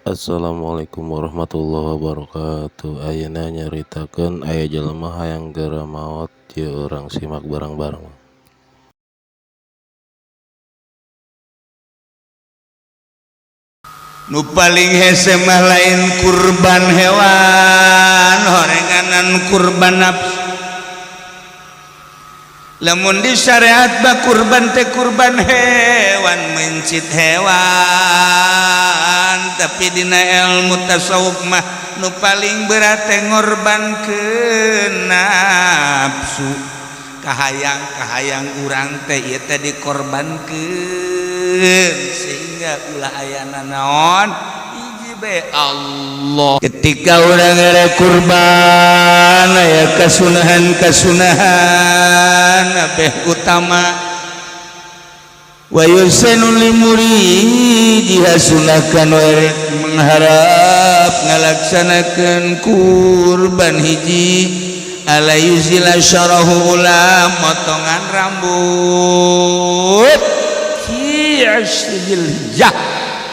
Assalamualaikum warahmatullahi wabarakatuh. Ayeuna nyaritakeun aya jelema hayang geura maot ieu urang simak bareng-bareng. Nu paling hese mah lain kurban hewan, horenganan kurban nafsu. Lamun di syariat bah kurban teh kurban hewan, mencit hewan, tapi dina ilmu tasawuf mah nu paling berat teh ngorbankeun nafsu. Kahayang-kahayang urang teh ieu teh dikorbankeun sehingga ulah ayana naon hiji bae Allah. Ketika urang erek kurban aya kasunahan-kasunahan abeh utama wa yusanu li muridiha sunahkan erek mengharap ngalaksanakeun kurban hiji ala yuzila syarahu ulah motongan rambut fi asydil hijjah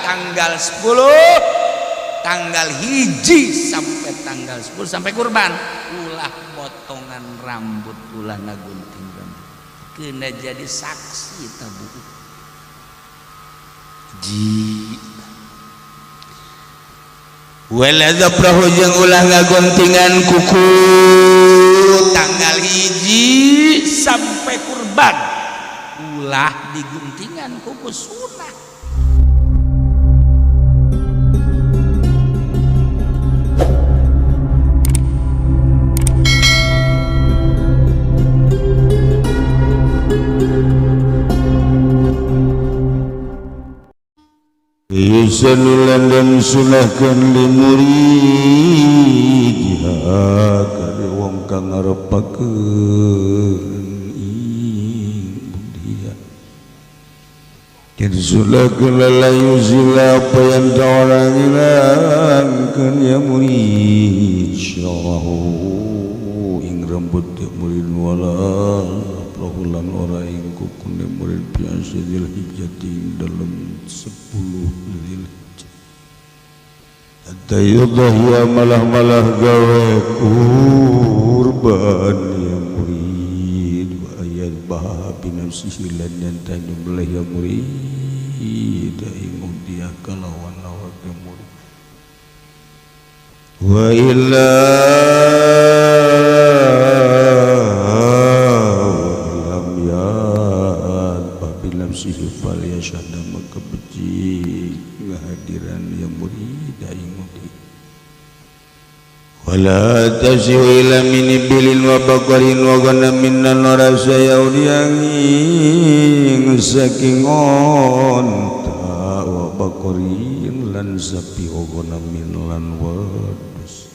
tanggal 10 tanggal hiji sampai tanggal 10 sampai kurban ulah potongan rambut ulah ngagunting rambut kena jadi saksi tabu ji wala zaprahu jeung ulah ngaguntingan kuku tanggal hiji sampai kurban ulah diguntingan kuku sunah. Yusanu lan sunahkeun li muridiha ka wong kang ngarepakeun ing dia yen sunahkeun la yuzila apa yang orang ngilangkeun ya murid syarahu ing rambut ya murid wala prahulan ora ing kukune murid biasa dil hijjati dalam 10 Dzulhijjah hatta yudhiya malah-malah gawe kurban ya murid wa ayat bah binafsihi lan yantanu belah ya murid ing dia kalawan awak ya murid wa illa lam yad binafsihi falyashhad maka becik kehadiran yang murid ing murid wala tasihu ila min ibilin wa baqarin wa ghanamin lan ora sayauriang saking onta wa baqarin lan sapi wa ghanamin lan wedhus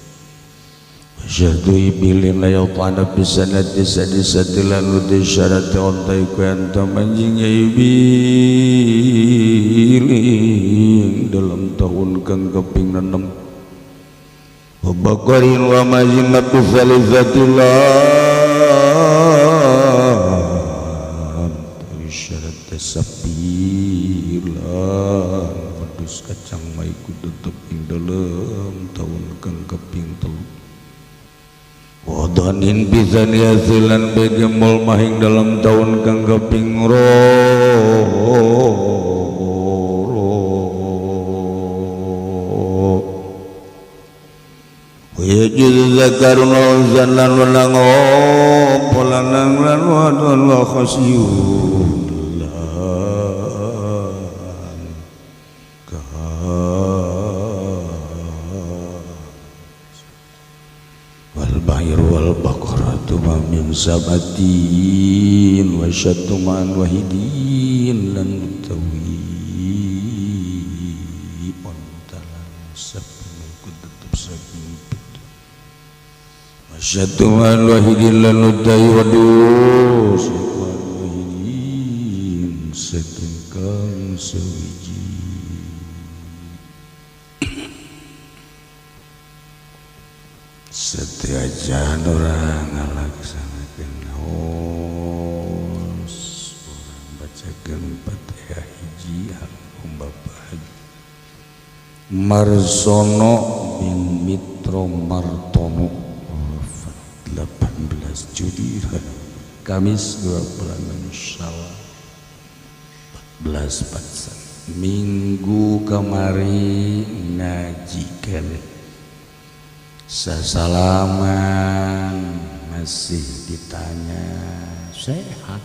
syahdu ibilin la yutana bisanati sadisati lan uti syarat onta iku anta manjing ya ibilin dalam tahun kang kaping 6 wa baqarin wa mazin bi salisatil syarat sapi lan wedhus kacang maiku tetep ing dalem tahun kang kaping 3 wadanin pisan yasilan begemol mahing dalam tahun kang kaping 2. Yajuzu zakarun wa unsan lan wenang apa lanang lan wadon wa khasyun lan wal bahir wal baqaratu ma min sabatin wa syattu man wahidin lan utawi ontalan sapi ku tetep saking syattu man wahidin lan utawi wedhus wahidin saking kang sawiji. Setiajan orang ngalaksanakeun naos urang bacakeun Fatihah hiji Allahumma bapak haji. Marsono bin Mitro Martono wafat 18 Juli Kamis 26 Syawal 1441. Minggu kamari ngaji keneh sasalaman masih ditanya sehat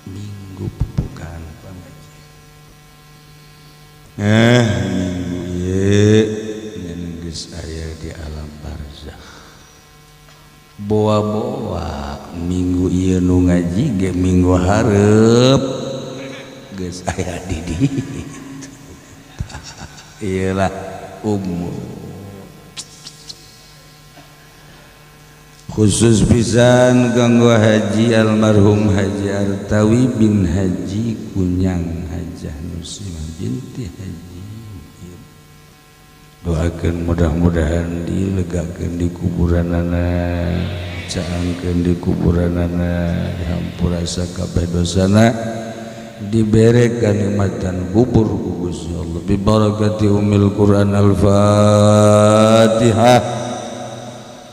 minggu pembukaan pengajian. Minggu ieu ngan geus aya di alam barzakh. Boa-boa minggu ieu nu ngaji ge minggu hareup geus aya di ditu. Ieu lah umur. Khusus pisan kanggo Haji almarhum Haji Artawi bin Haji Kunyang Hajah Nusimah binti Haji. Doakeun mudah-mudahan dilegakeun di kuburanana, caangkeun di kuburanana, dihampura sakabeh dosana, dibere kanikmatan kubur ku Gusti Allah. Bi barakati ummil Quran. Al-Fatihah.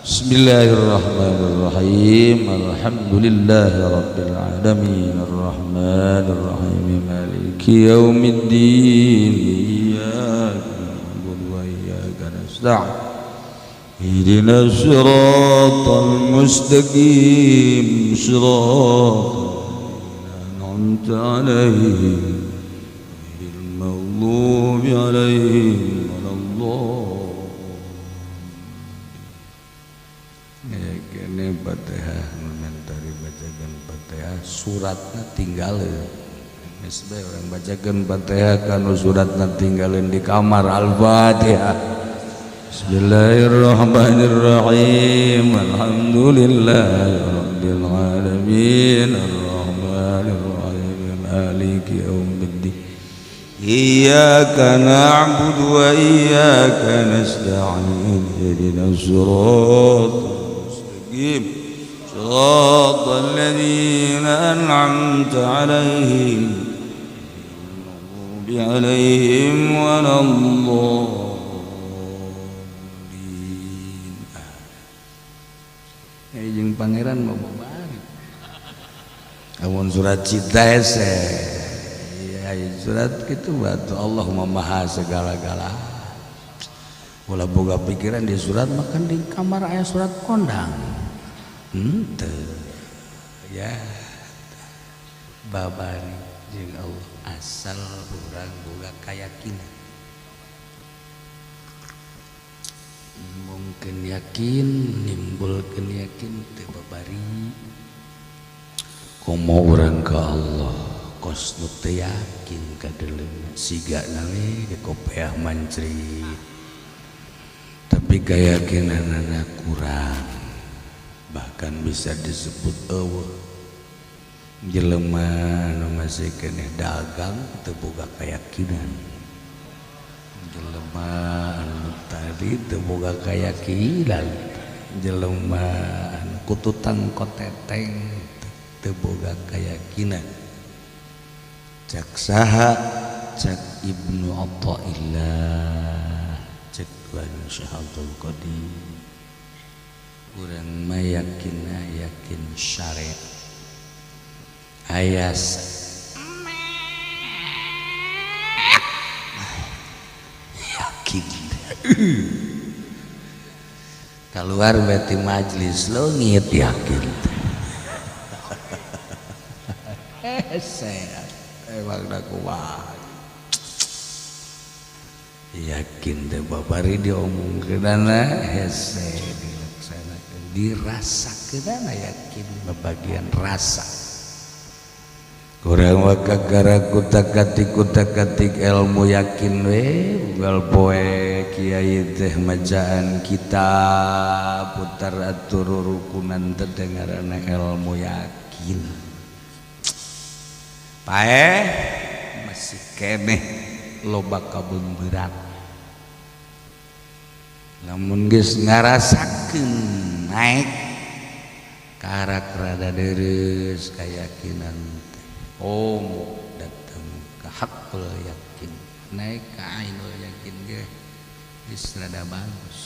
Bismillahirrahmanirrahim. Alhamdulillahi rabbil alamin arrahmanir rahim maliki yaumiddin iyyaka na'budu wa iyyaka nasta'in ihdinas siratal mustaqim siratal ladzina an'amta 'alaihim ghairil maghdubi 'alaihim waladdallin. Kene Fatihah mentari bacakan Fatihah suratna tinggalin. Geus bae urang bacakeun Fatihah kanu suratna tinggalin di kamar. Al-Fatihah. Bismillahirrahmanirrahim. Alhamdulillahi rabbil alamin arrahmanir rahim maliki yaumiddin iyyaka na'budu wa iyyaka nasta'in ihdinas siratal mustaqim siratal ladzina an'amta 'alaihim ghairil maghdubi 'alaihim waladdallin. Jeung pangeran mau babari amun surat cinta hese ya surat kitu batu Allah maha segala-gala. Ulah boga pikiran di surat makan di kamar aya surat kondang henteu ya babari jeung Allah asal urang boga kayakinan. Mungkin yakin nimbulkeun yakin teu babari komo urang ka Allah kos nu teu yakin kadeleuna sigana we dikopeah mancrit tapi keyakinanana kurang bahkan bisa disebut eueuh. Jelema anu masih keneh dagang teu boga keyakinan, jelema anu tadi teu boga keyakinan, jelema anu kututang koteteng teu boga keyakinan. Cak saha? Cak Ibnu Athaillah, cek Tuhan Syekh Abdul Qadir. Urang mah yakinna yakin syariat ayas yakin keluar berarti majlis leungit yakin. Sehat emang da kumaha yakin teh babari diomongkeunana hese dilaksanakeun dirasakeunana yakin babagian rasa. Kurang wakagara kutak-katik ilmu yakin we unggal poe kiai teh majaan kita putar atur rukunan teh dengarana ilmu yakin. Paeh masih keneh loba kabeungberat. Lamun geus ngarasakeun naek karak rada dereus kayakinan teh. Oh datang ke hakul yakin naik ke ainul yakin ge Geus rada bagus.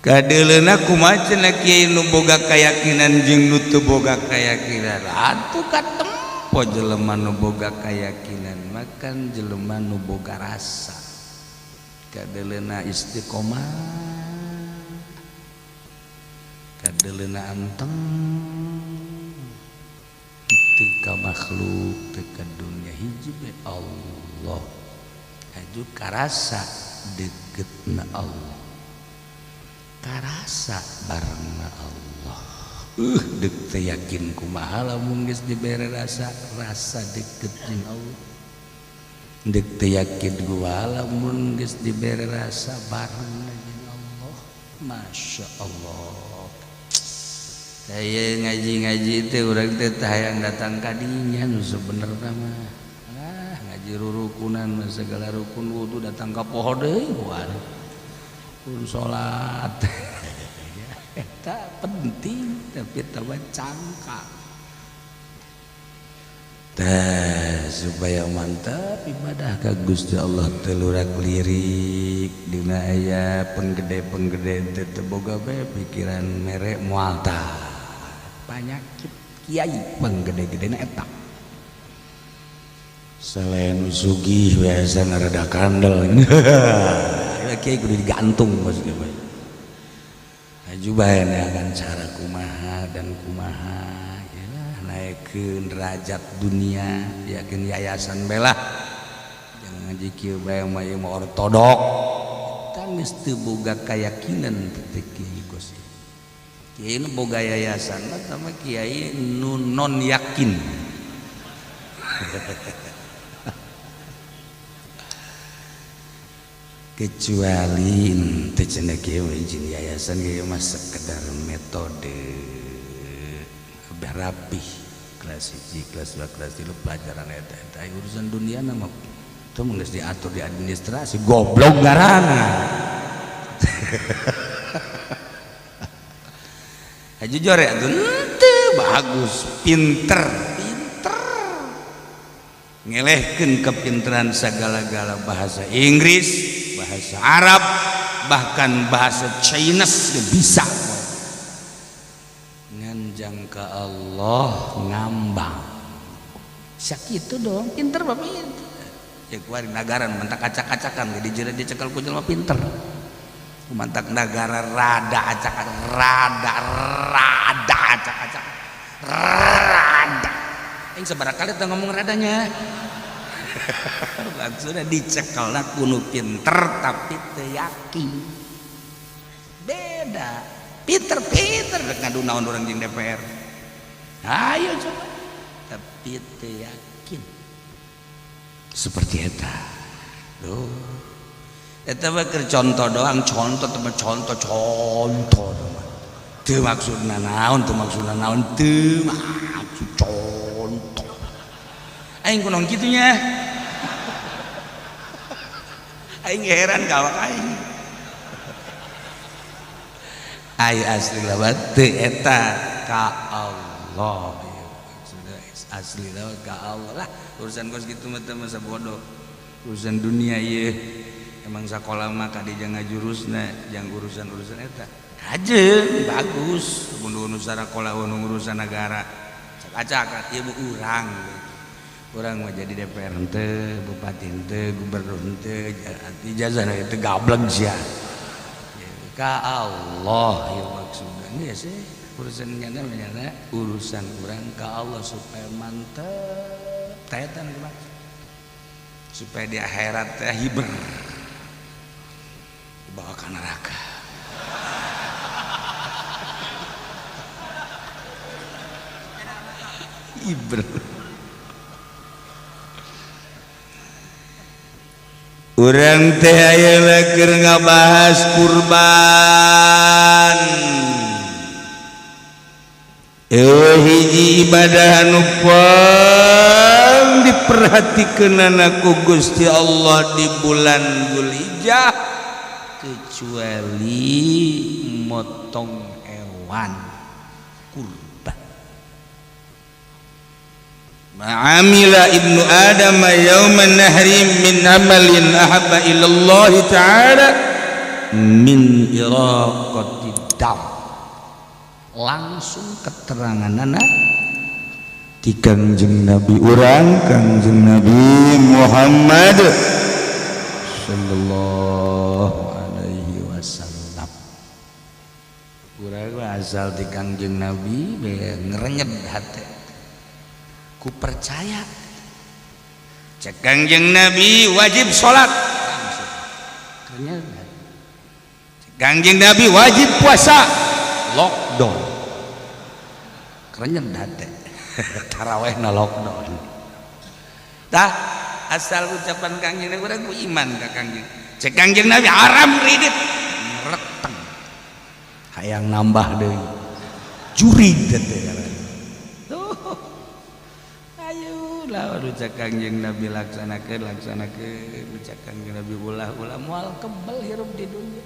Kadeuleuna kumaha cenah kiai nu boga keyakinan jeung nu teu boga keyakinan? Atuh katempo jelema nu boga keyakinan makan jelema nu boga rasa. Kadeuleuna istiqomah, kadeuleuna anteng, teu ka makhluk, teu ka dunya, hiji bae Allah. Aju karasa deketna Allah, karasa barengna Allah. Dek teu yakin kumaha lamun geus dibere rasa rasa deket jeung Allah. Dek teu yakin kumaha lamun geus dibere rasa barengna jeung Allah. Masya Allah. Kayak ngaji-ngaji teh urang teh hayang datang ka dinya nu sebenerna mah. Ah, ngaji rurukunan mah segala rukun wudu datang ka poho deui kuari. Pun salat. Eta penting tapi teu cangka. Tah supaya mantap ibadah ka Gusti Allah teu lurak lirik dina aya penggede-penggede teh teu boga bae pikiran mere moal tah. Panyakit kiai penggede-gedena eta. Selain sugih biasa rada kandel. Kiai kudu digantung maksudnya bae. Aju bae neangan cara kumaha dan kumaha ya naikkeun derajat dunia, yakin yayasan bae lah. Jangan ngaji kieu bae mah ieu mah ortodok. Eta geus teu boga keyakinan teh kiai kos. Kiai nu boga yayasan mah tah mah kiai nu non yakin. Kecuali ente cenah kieu izin yayasan kieu mah sekedar metode lebih rapih kelas 1, kelas 2, kelas 3 pelajaran eta eta urusan dunia mah teu mah geus diatur di administrasi goblok ngaranna. Jujur ya ente bagus pinter pinter ngelehkeun kepinteran segala-gala bahasa Inggris, bahasa Arab, bahkan bahasa Chinese bisa. Nganjang ke Allah ngambang. Sakitu dong, pinter bapak itu. Ya kuari nagaran mentak acak-acakan jadi jere dicekal ku jelema pinter. Mantak nagara rada acak rada rada acak-acak rada. Aing sabaraha kali teh ngomong radanya. Maksudnya dicekelna kudu pinter tapi teu yakin. Beda. Pinter-pinter rek ngadu naon urang jeung DPR. Ayo coba. Tapi teu yakin. Seperti eta. Duh. Eta mah keur contoh doang, contoh teh contoh contoh. Teu maksudna naon, teu maksudna naon, teu maksud contoh. Aing kunaon kitu nya? Aing heran ka awak aing. Ai asli lah teu eta ka Allah. Maksudna asli lah ka Allah lah. Urusan kos kitu mah teu masa bodoh. Urusan dunia ieu emang sakola mah kadi jangan jurusna, jang urusan-urusan eta. Kajeun bagus, mun sarakola urusan negara. Acak-acak ieu urang. Urang mah jadi DPR henteu, bupati henteu, gubernur henteu, ijazah teu gableng sia. Ka Allah ieu maksudna geus sih urusan nyana nyana urusan urang ka Allah supaya mantep tah eta nu dimaksud. Supaya di akhirat teh hiber dibawa ke neraka. Hiber. Urang teh ayeuna keur ngabahas kurban. Eueuh hiji ibadah anu pang diperhatikeunana ku Gusti Allah di bulan Dzulhijjah kecuali motong hewan kurban. Ma'amila ibnu Adam yauman nahri min amalin ahabba ila Allah ta'ala min iraqati dam. Langsung keterangan anak di Kangjeng Nabi urang, Kangjeng Nabi Muhammad sallallahu alaihi wasallam. Urang asal di Kangjeng Nabi ngerenyet hati, ku percaya. Cek Kangjeng Nabi wajib salat, langsung kerenyet. Cek Kangjeng Nabi wajib puasa, lockdown, kerenyet hati. Taraweh na lockdown. Tah, asal ucapan Kangjeng Nabi, urang ku iman ka Kangjeng. Cek Kangjeng Nabi haram kredit, ngereteng, hayang nambah deui, jurig teh. Tuh, ayo lah, ucap Kangjeng Nabi laksanakeun, laksanakeun. Ucap Kangjeng Nabi ulah, ulah, moal kebal hirup di dunia,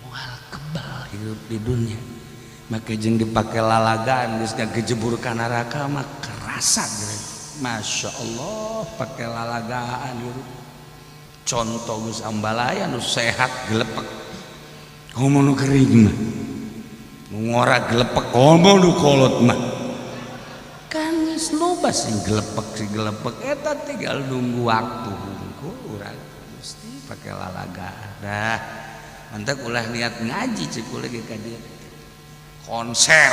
moal kebal hirup di dunia. Maka jeung dipake lalagaan geus kejebur ka neraka mah kerasa gitu. Masya Allah, pakai lalagaan hirup. Contoh geus ambalaya nu sehat gelepek, komo nu kering mah, nu ngora gelepek, komo nu kolot mah. Kan geus loba sing gelepek, sing gelepek eta tinggal nunggu waktu hungkul. Urang mesti pakai lalagaan dah. Mantap, ulah niat ngaji, cek lagi ka dieu konser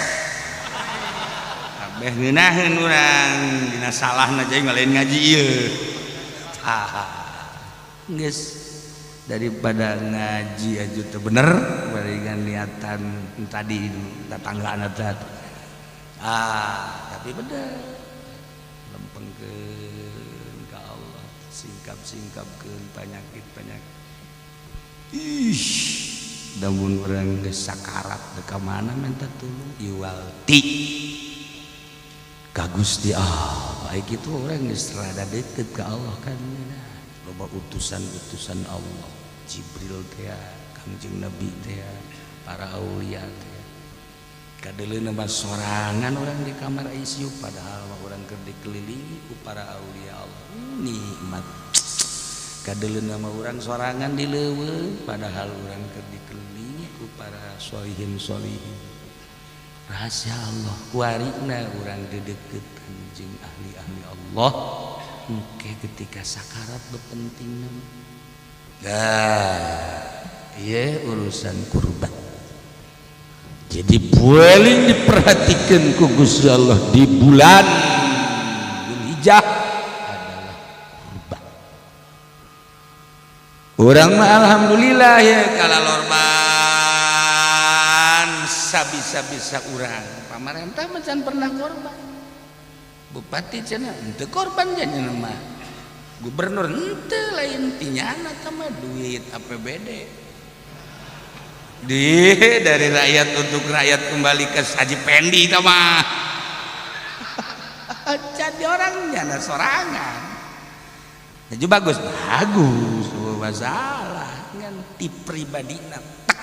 kabeh ngeunaheun urang dina salahna jadi ngalain ngaji ieu. Tah, geus, daripada ngaji aja teu bener dengan niatan tadi tetanggaan eta. Ah, tapi bener, lempengkeun ka Allah, singkap-singkapkeun penyakit-penyakit. Ih, lamun urang geus sakarat ka mana minta tulung? Iwal ti ka Gusti Allah. Baik, itu orang geus rada deket ka Allah kan. Loba utusan-utusan Allah, Jibril teh, Kangjeng Nabi teh, para aulia teh. Kadeuleuna mah sorangan orang di kamar ICU, padahal mah urang keur dikelilingi ku para aulia Allah. Nikmat. Kadeuleuna mah urang sorangan di leuweung, padahal urang keur dikelilingi ku para solihin solihin. Rahasia Allah, kuarina urang dideketan jeung ahli-ahli Allah. Engke ketika sakarat penting. Nah, iya, urusan kurban jadi paling diperhatikan ku Gusti Allah di bulan Dzulhijjah adalah kurban. Urang mah alhamdulillah ya, kalau lorban sabisa-bisa urang. Pamarentah mah can pernah korban, bupati cenah henteu korban nya mah, gubernur henteu, lain tinyana mah, duit APBD di dari rakyat untuk rakyat kembali ke Haji Pendi mah. Jadi orangnya nah sorangan. Jadi bagus bagus, masalah ngan ti pribadina tek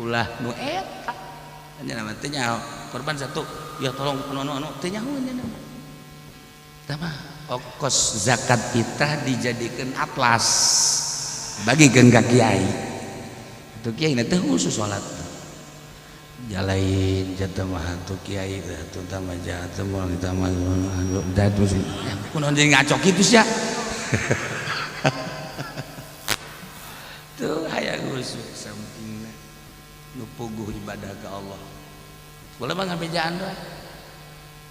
ulah nu eta nya nama teh korban satu ya, tolong anu anu anu teh nyaho nya nama. Tah, ongkos zakat fitrah dijadikan atlas, bagikan ka kiai. Itu kiai nanti khusus sholat jalain jatuh mah tuh kiai tuh tambah jatuh mau ditambah terus kunaon jadi ngaco kitu sia. Tuh, hayang khusus sampingna nu puguh ibadah ke Allah. Boleh mah ngabejaan doa,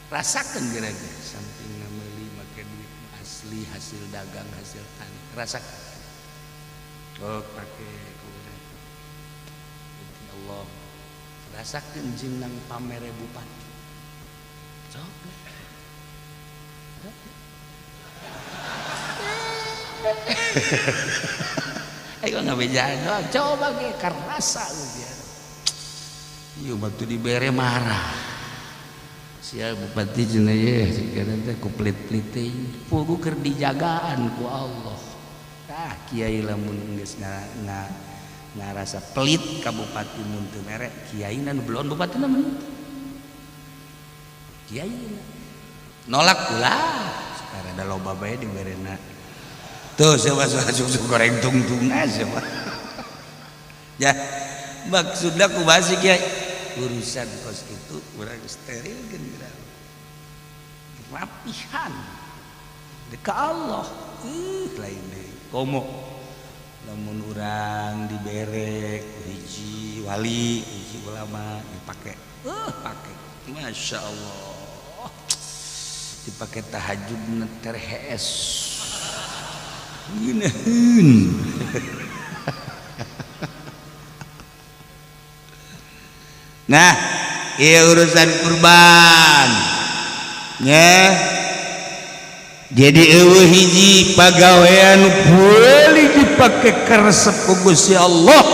rasakan kira-kira sampingna meuli make duit asli hasil dagang, hasil tani, rasakan. Oh, pakai Allah, rasakan jeung nang pamere bupati sok. Ayo ngabejaan doang, coba ge karasa lu biar. Ieu waktu dibere marah. Sia bupati cenah ye, sekarang teh ku pelit-pelit teh. Pugu keur dijagaan ku Allah. Tah, kiai lamun geus ngarasa pelit ka bupati mun teu mere, kiai nu belon bupati na mah. Kiai na. Nolak ulah supaya ada loba bae diberena. Tuh siapa susu goreng tungtung siapa. Ya maksudnya kumaha sih kiai? Urusan kos itu urang sterilkeun geura. Rapihan. Ka Allah. Lain deui. Komo lamun urang dibere hiji wali, hiji ulama dipake. Pake. Masya Allah. Dipake tahajud terhees. Geunaheun. Nah, ieu urusan kurban. Nya. Jadi eueuh hiji pagawean boleh dipake karesep ku Gusti Allah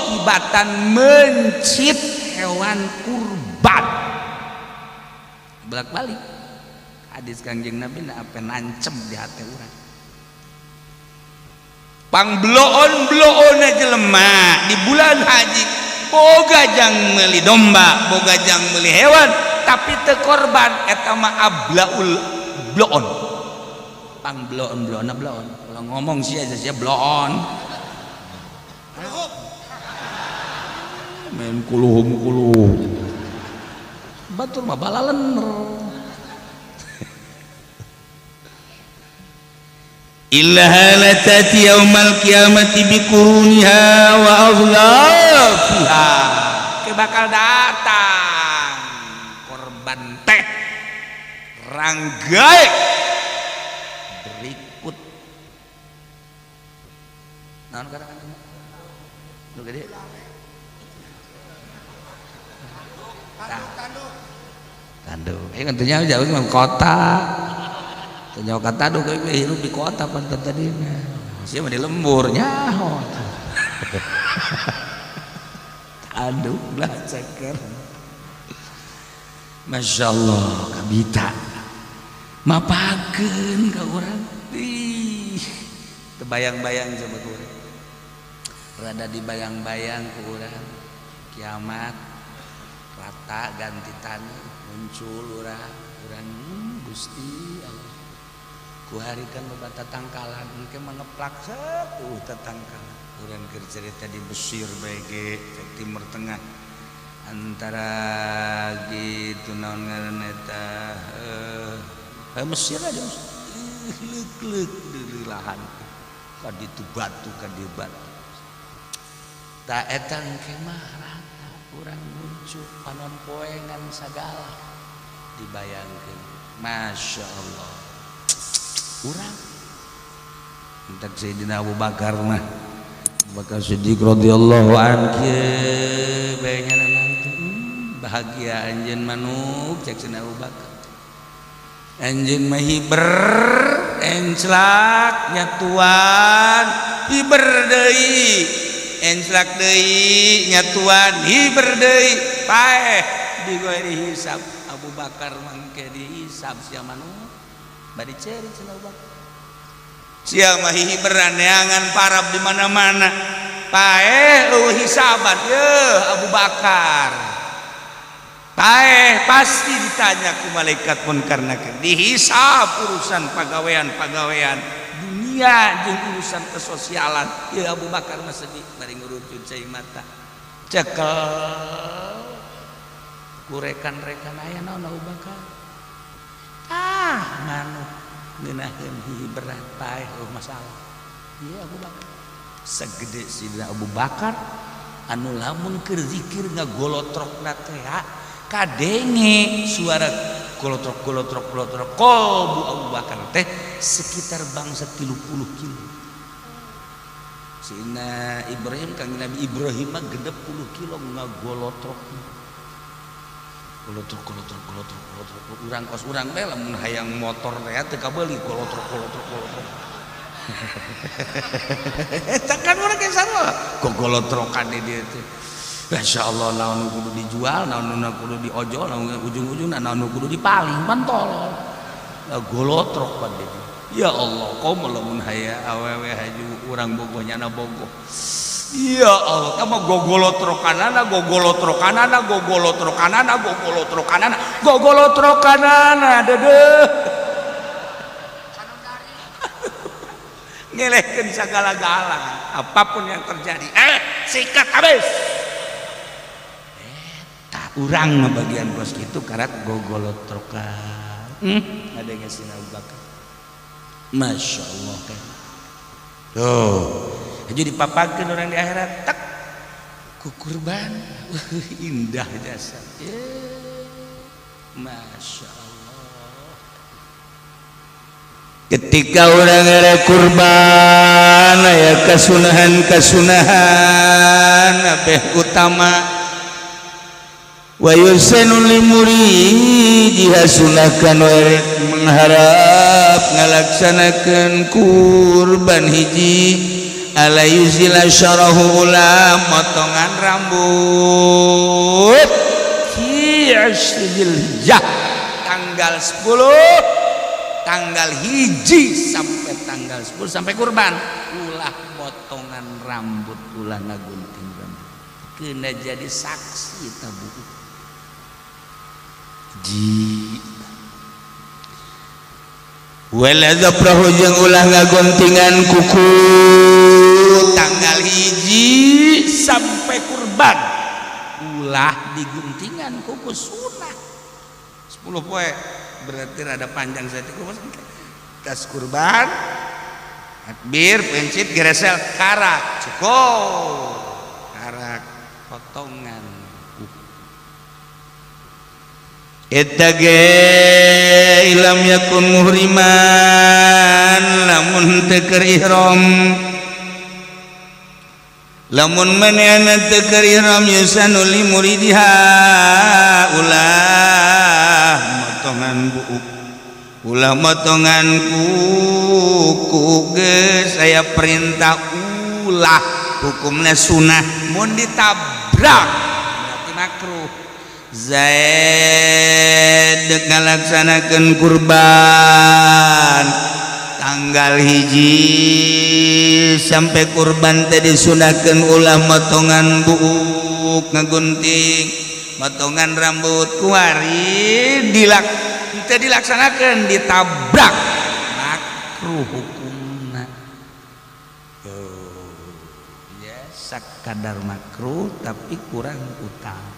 tibatan mencit hewan kurban. Bolak-balik hadis Kangjeng Nabi na apa nancem di hati urang. Pangbloon-bloon jelema di bulan haji boga jang meuli domba, boga jang meuli hewan, tapi teu korban eta mah ablaul bloon. Pangbloon bloon bloon. Kalau ngomong sih aja sih bloon. Main kuluhum kuluhum. Batur mah balalen. Illa halatati yaumal qiyamati biquruniha wa azlafiha. Ke bakal datang korban teh ranggae berikut naon katakan lu gede tanduk tanduk tentunya jauh mah kota jauh kata tanduk hirup di kota pan tadi sia mah di lembur nyaho tanduk lah ceker. Masya Allah kabita mapakeun ka urang ih terbayang-bayang coba ku urang rada dibayang-bayang ku urang kiamat rata ganti tanah muncul urang urang Gusti Allah ku hari kan loba tatangkalan engke mengeplak seuh tatangkalan urang keur cerita di Mesir bae ge Timur Tengah antara gitu naon ngaranna eta Mesir aja leuk-leuk di lahan ka ditu batu ka dieu batu ta eta engke mah rata urang muncul panon poe ngan sagala dibayangkeun Masya Allah urang entak Sayyidina Abu Bakar mah Abu Bakar Siddiq radhiyallahu anhu bae nya bahagia anjeun manuk cek Sayyidina Abu Bakar anjeun mah hiber enclak nyatuan hiber deui enclak deui nyatuan hiber deui paeh digoe dihisab Abu Bakar mangke dihisab sia manuk bari ceurik Sayyidina Abu Bakar sia mah hiberan neangan parab di mana-mana paeh eueuh hisaban yeuh Abu Bakar paeh pasti ditanya ku malaikat munkar nakir dihisab urusan pagawean-pagawean dunia jeung urusan kesosialan yeuh Abu Bakar mah sedih bari ngurucut cai mata cekel ku rekan-rekan aya naon Abu Bakar ah manuk ngeunaheun hiberan paeh eueuh masalah ieu Abu Bakar segede Sidina Abu Bakar anu lamun keur zikir ngagolotrokna teh kadenge suara golotrok golotrok golotrok kolbu Abu Bakar teh sekitar bangsa 30 kilo. Sayyidina Ibrahim kang Nabi Ibrahim mah 60 kilo ngagolotrok golotrok golotrok golotrok golotrok urang kos urang teh lamun hayang motor teh teu kabeuli golotrok golotrok golotrok eta kan urang ge sarua gogolotrokan di dieu teh. Masya Allah naon kudu dijual, naon kudu diojol, naon ujung-ujungna naon kudu dipaling pan tolol. Lah golotrok pan dieu. Ya Allah, komo lamun haya awewe haju urang bogoh nyana bogoh. Ya Allah, kamu gogolotrokanana, gogolotrokanana, gogolotrokanana, gogolotrokanana, gogolotrokanana, dedeh. Ngelehkeun sagala-gala, apapun yang terjadi, sikat habis. Tak urang mah bagian kos kitu karat gogolotrokan. Ada yang ngasih Abu Bakar. Masya Allah kan. Tuh, jadi dipapakeun orang di akhirat tak ku kurban. Indah jasa. Masya Allah. Ketika orang era kurban aya kasunahan-kasunahan abeh utama wa yusanu li muridiha sunahkan werek mengharap ngalaksanakeun kurban hiji ala yuzila syarahu ulah motongan rambut Fi Dzulhijjah tanggal 10 tanggal hiji sampai tanggal 10 sampai kurban ulah potongan rambut, ulah ngagunting rambut, kena jadi saksi tabu ji wala zaprahu jeung ulah ngaguntingan kuku tanggal hiji sampai kurban ulah diguntingan kuku sunah 10 poe berarti rada panjang saya tas kurban takbir pencit geresel karak cukup karak potongan kuku eta ge ilam yakun muhriman lamun teu keur ihram lamun manehna teu keur ihram yusanu li muridiha ulah motongan buuk ulah motongan kuku geus aya perintah ulah hukumna sunah mun ditabrak berarti makruh. Zaid ngalaksanakeun kurban tanggal hiji sampai kurban teh disunahkeun ulah motongan buuk ngagunting motongan rambut kuari dilak teu dilaksanakeun ditabrak makruh hukumna. Oh, ya sakadar makruh tapi kurang utama.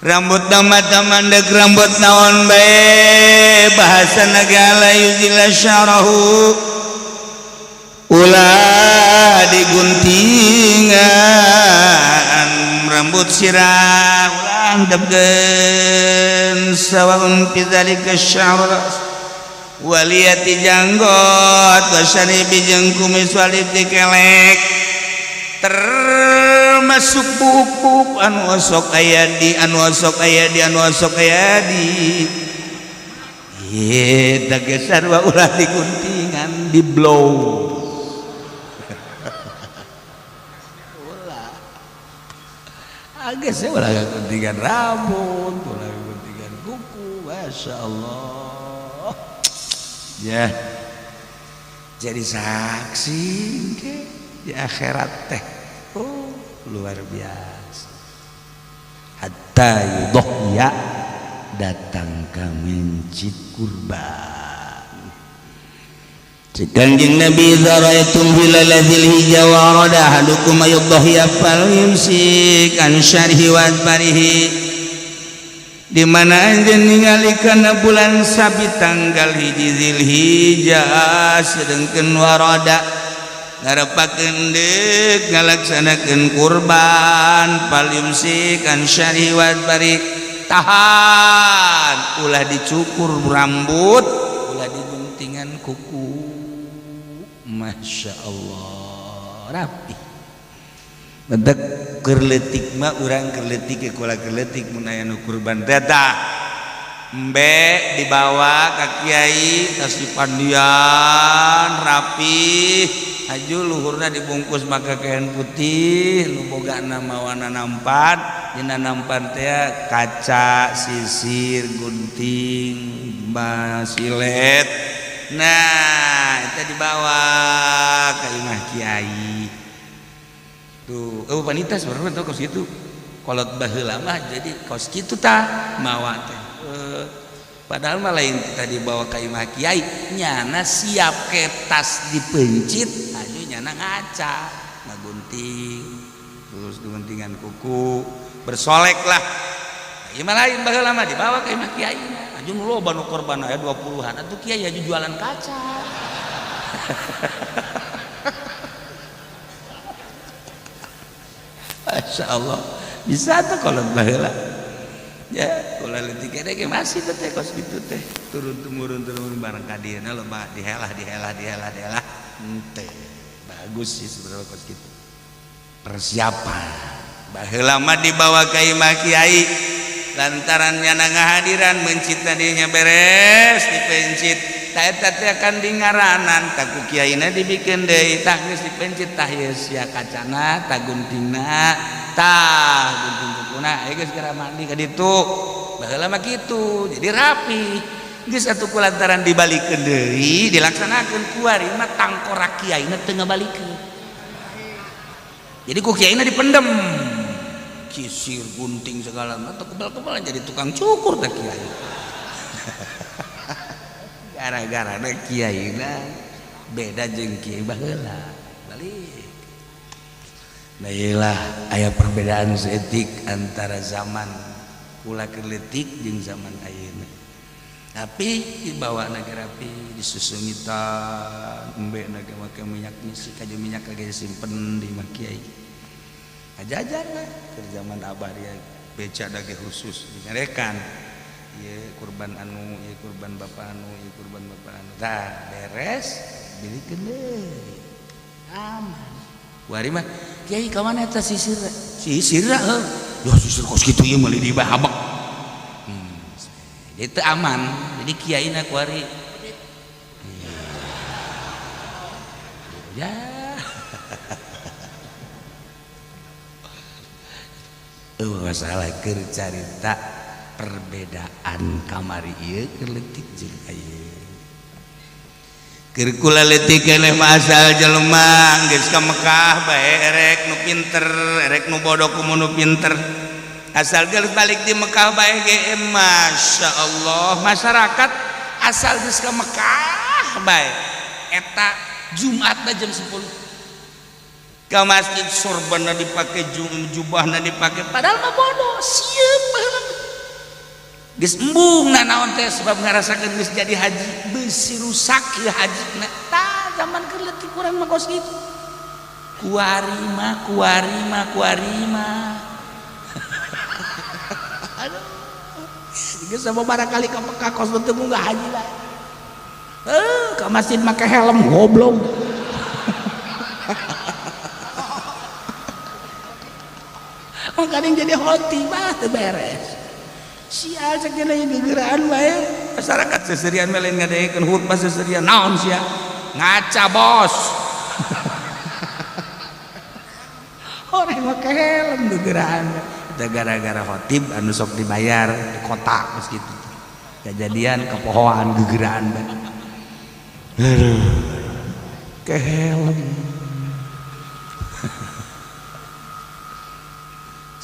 Rambut mata mandek rambut naon bae bahasa nagala yuzila syarahu ulah diguntingan rambut sirah ulah debgen sawaun fi dzalika sya'r waliyati janggot wasyaribi jeung kumis waliti kelek termasuk buuk-buuk anu osok aya di anu osok aya di anu osok aya di ye tagesar wa ulah diguntingan di blow ulah ages ulah guntingan rambut ulah guntingan kuku. Masya Allah ya jadi saksi ke di akhirat teh oh luar biasa hatta yudhya datang ka mencit kurban. Kanjeng Nabi idza ra'aytum hilal dzilhijjah wa arada ahadukum ayudhiya falyumsik an syarihi wa adbarihi di mana anjeun ningali kana bulan sabit tanggal hiji Dzilhijjah sedengkeun warada ngarepakeun deuk ngalaksanakeun kurban falyumsik an syarihi wa adbari tahan ulah dicukur rambut ulah diguntingan kuku. Masya Allah rapi Mentek keur leutik mah urang keur leutik ke kula keur leutik mun aya nu kurban teh tah embe dibawa ka kiai tas dipandian rapi haju luhurna dibungkus make kain putih nu bogana mawana nampan dina nampan teh kaca sisir gunting basilet. Nah itu dibawa ke imah kiai. Oh wanita sebenarnya tuh kos kitu. Kolot baheula mah jadi kos kitu tah mawa teh. Padahal mah lain kita dibawa ka imah kiai, nyana siap ke tas dipencit, aju nyana ngaca, ngagunting, terus guntingan kuku, bersolek lah. Ieu mah lain baheula mah dibawa ka imah kiai. Aju nu loba nu korban aya 20-an, atuh kiai aju jualan kaca. Masya Allah, bisa tuh kalau baheula. Ya, kalau leutik ge masih teh kos kitu teh. Turun temurun bareng ka dieuna loba dihelah dihelah dihelah dihelah. Henteu. Bagus sih sebenarnya kos kitu. Persiapan. Baheula mah dibawa ka imah kiai. Lantaran nyana ngahadiran mencit tadinya beres dipencit. Ta eta teh akan dingaranan tah ku kiaina dibikeun deui tah geus dipencit tah ieu sia kacana tah guntingna tah gunting kukuna ieu geus geura mandi ka ditu. Baheula mah kitu jadi rapi geus atuh ku lantaran dibalikeun deui dilaksanakeun kuari mah tangkorak kiaina teu ngabalikeun. Jadi ku kiaina dipendem kisir gunting segala macam kebal-kebalan jadi tukang cukur teh kiai. Gara-gara kiai beda jeung kiai baheula balik. Nah iyalah aya perbedaan seetik antara zaman kula keur leutik jeung zaman ayeuna. Tapi dibawa naga rapi disusungitan embe naga make minyak misi kaje minyak kage simpen di imah kiai. Ajajar lah keur zaman abah dia beca dage khusus dinyarekan. Ieu kurban anu, ieu kurban bapak anu, ieu kurban bapak anu. Tah beres bilikeun deui. Aman. Kuari mah kiai ka mana eta sisir? Sisir heuh. Duh sisir kos kitu ieu meuli di habek. Jadi teu aman. Jadi kiaina kuari. Ya. Masalah keur carita perbedaan kamari ieu keur leutik jeung ayeuna. Keur kula leutik keneh mah asal jelema geus ka Mekah bae erek nu pinter, erek nu bodoh kumu nu pinter. Asal geus balik di Mekah bae ge Masya Allah masyarakat asal geus ka Mekah bae eta Jumatna jam 10 ke masjid sorbanna dipake jubahna dipake padahal mah bodoh sieun baheula geus embung na naon teh sebab ngarasakeun geus jadi haji beusi rusak ieu hajina tah zaman keur leutik urang mah kos kitu kuari mah kuari mah kuari mah. Aduh geus sama barangkali ka Mekah kos teu munggah haji bae heuh ka masjid make helm goblok. Kadang jadi hoti mah teu beres. Sial sakeuna gegeraan bae. Masyarakat seserian mah lain ngadengekeun khutbah seserian naon sia? Ngaca bos. Orang make helm gegeraan. Eta gara-gara khotib anu sok dibayar di kota geus kitu. Kejadian kepohoan gegeraan bae. Aduh. Ke helm.